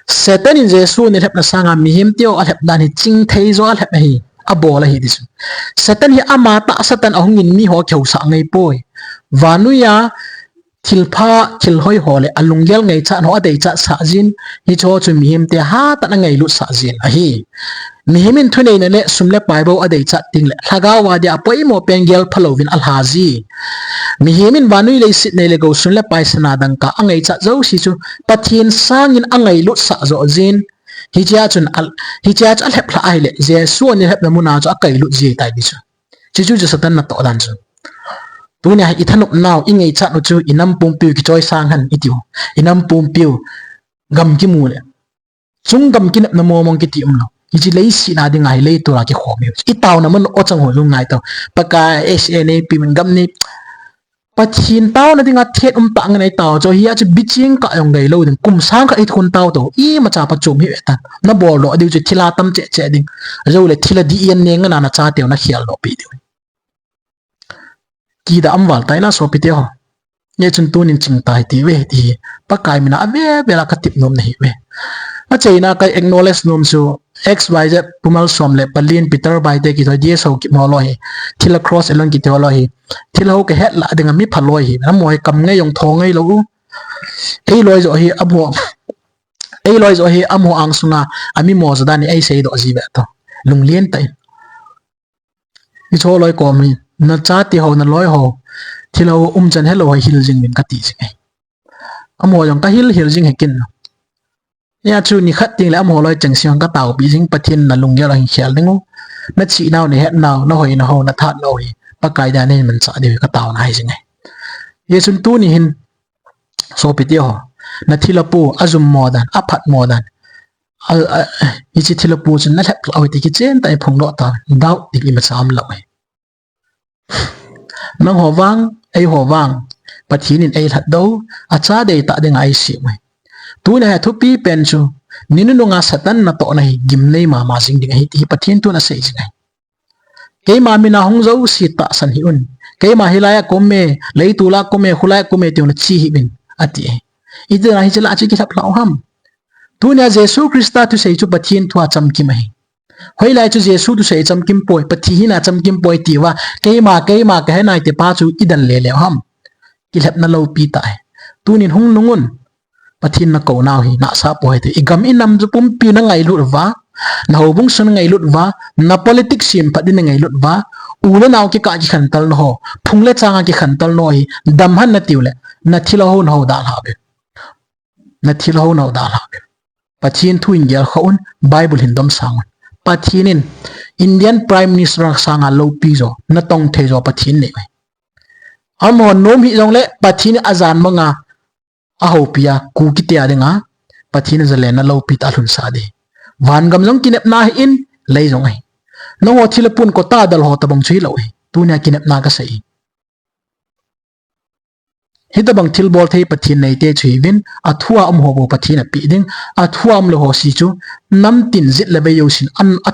Satan in Jesu ana lhepna sanga, mihemte ho alhep dan hi chingthei jo alhep ahi, abol ahi ti chu. Satan hi ama tah Satan ahungin miho kihousah ngai poi. Vannoi a, thilpha, thil hoiho le alunggel ngaichat ho adeichat sah jin, hicheho chu mihemte hatah in angailut sah jin ahi. Mihem in thuneina le sum le pai bou adeichat tengle, lhagao a dia apoimo pen gel phalouvin alha ji. Mihem in vannoi leiset nei le gou sum le pai sana dangka angaichat jouse chu Pathen sangin angailut sah jo jin. Hichea chun al-, hichea chu alhep lhah ahile, Jesu ana lhepna muna chu akailut ji tai ti chu. Chuchu chu Satan natoh dan chu. Tunia hi ithanop nau, ingaichat u chu, inam pumpiu kichoisang hen itiu. Inam pumpiu gam kimu le. Chung gam kinepna mong mong kiti umlou. Hiche leiset a dinga hi leitol a kikhom u. Itaona mun ochang ho jong ngai tau. Pakai S A nei pi min gam nei. Pathen taona dinga thet um tah ngai tao chu, hia chu biching kah jong ngailou ding. Kum sang khat ikhun tao tou. Imacha pachom hih tan. Nabol doh diu chu thil atam cheh cheh ding. Ajou le thil adih in neng ana nachateu nakhel doh pi diu. Kida um val tai na sopite ho. Hichun tunin chingtai tiu ve ti. Pakai mina ave vela katep nom nahi ve. Achaina ka acknowledge nom chu X Y Z Pu Malsom le Palin Peter Baite kiti ho D S ho kiti ho loi hi. Thilha Cross Elon kiti ho loi hi. Thilha ho kahet lah dinga mi phaloi hi. Amaho hi kam ngai jong tho ngailou u. Eiloi jo hi amaho. Eiloi jo hi amaho angsunga. Ami mo jo dan hi eisei doh ji ve to. Lunglien tah in. Icho loi kom hi, nachate ho, naloi ho, thilha ho umchan helou ho hil jing uvin kati jing e. Amaho jong kahil hil jing hi kin. Hia chu nikhat tengle amaho loi chengse ho kataopi jing, Pathen nalunggel a hin khel ding u. Nachih nau, nahet nau, nahoina ho, nathat nau hi Pakai dia nahin manchah diu hi kataona ahi jing e. Hichun tuni hin, sopite ho, nathilha pu, ajum mo dan, aphat mo dan. A, a, hiche thilha pu chun nalhep lou u ti kichen tah in phongdoh tau, doubt ding imacha umlou e. Nangho vang, eiho vang, Pathen in eilhat doh u, acha deitah dinga eisem u ahi. Tunia hi athupi pen chu, ni nunung a Satan natohna hi gimnei mama jing ding ahi ti hi Pathen thun asei jing ahi. Keima mina hung jouse tahsan hih un. Keima hilai a ka um e, leitol a ka um e, khulai a ka um e, tiuna che hih un, ati e. Itina hiche lah a chu kilhep lhah u ham. Tunia Jesu Christa thusei chu Pathen thua chamkim ahi. Hoilai chu Jesu thusei chamkim poi, Pathen hina chamkim poi tiuva, keima, keima kahe nai ti pa chu idalha lele u ham. Kilhepna loupi tah e. Tunin hung nung un. Pathen nakou nau hi nahsah poi ti. Igam inam chu pumpi nangailut uva, nahoubung sung nangailut uva, na politics semphat din nangailut uva, u le nao kikah kikhantelna ho, phung le changa kikhantelna ho hi damhen natiu le, nathilha ho naho dalha uvin. Nathilha ho naho dalha uvin. Pathen thu in gelkhoh un, Bible hin domsang un. Pathen in Indian Prime Minister sanga loupi jo, natong thei jo Pathen nei u ahi. Amaho nom hih jongle Pathen in ajan manga ahoupi a, Kukite a dinga, Pathen in jalenna loupi tah alhunsah ding. Vangam jong kinepna ahin, lei jong ahi. Nangho thilha pun kotha dalha ho tabang chu hilou ahi. Tunia kinepna kasei. Hitabang thilbol thei Pathen neite chu hiuvin, athua umho bou Pathen in apeh ding, athua umlou ho si chu, namtin jet le vei jousen, an, a,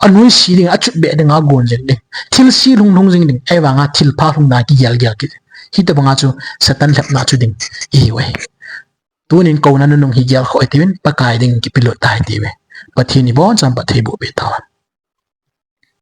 anuisat ding, achutbeh ding, agon jing ding. Thilse lhung lhung jing ding, ahivanga thilpha lhungna kigel gel kit. Hitabanga chu Satan lhepna chu ding ihiu ahi. Tunin kouna nunung hi gelkhoh hitiuvin, Pakai ding kipelut ta hitiuve. Pathen in ibonchauvin phatthei boh peh tauhen.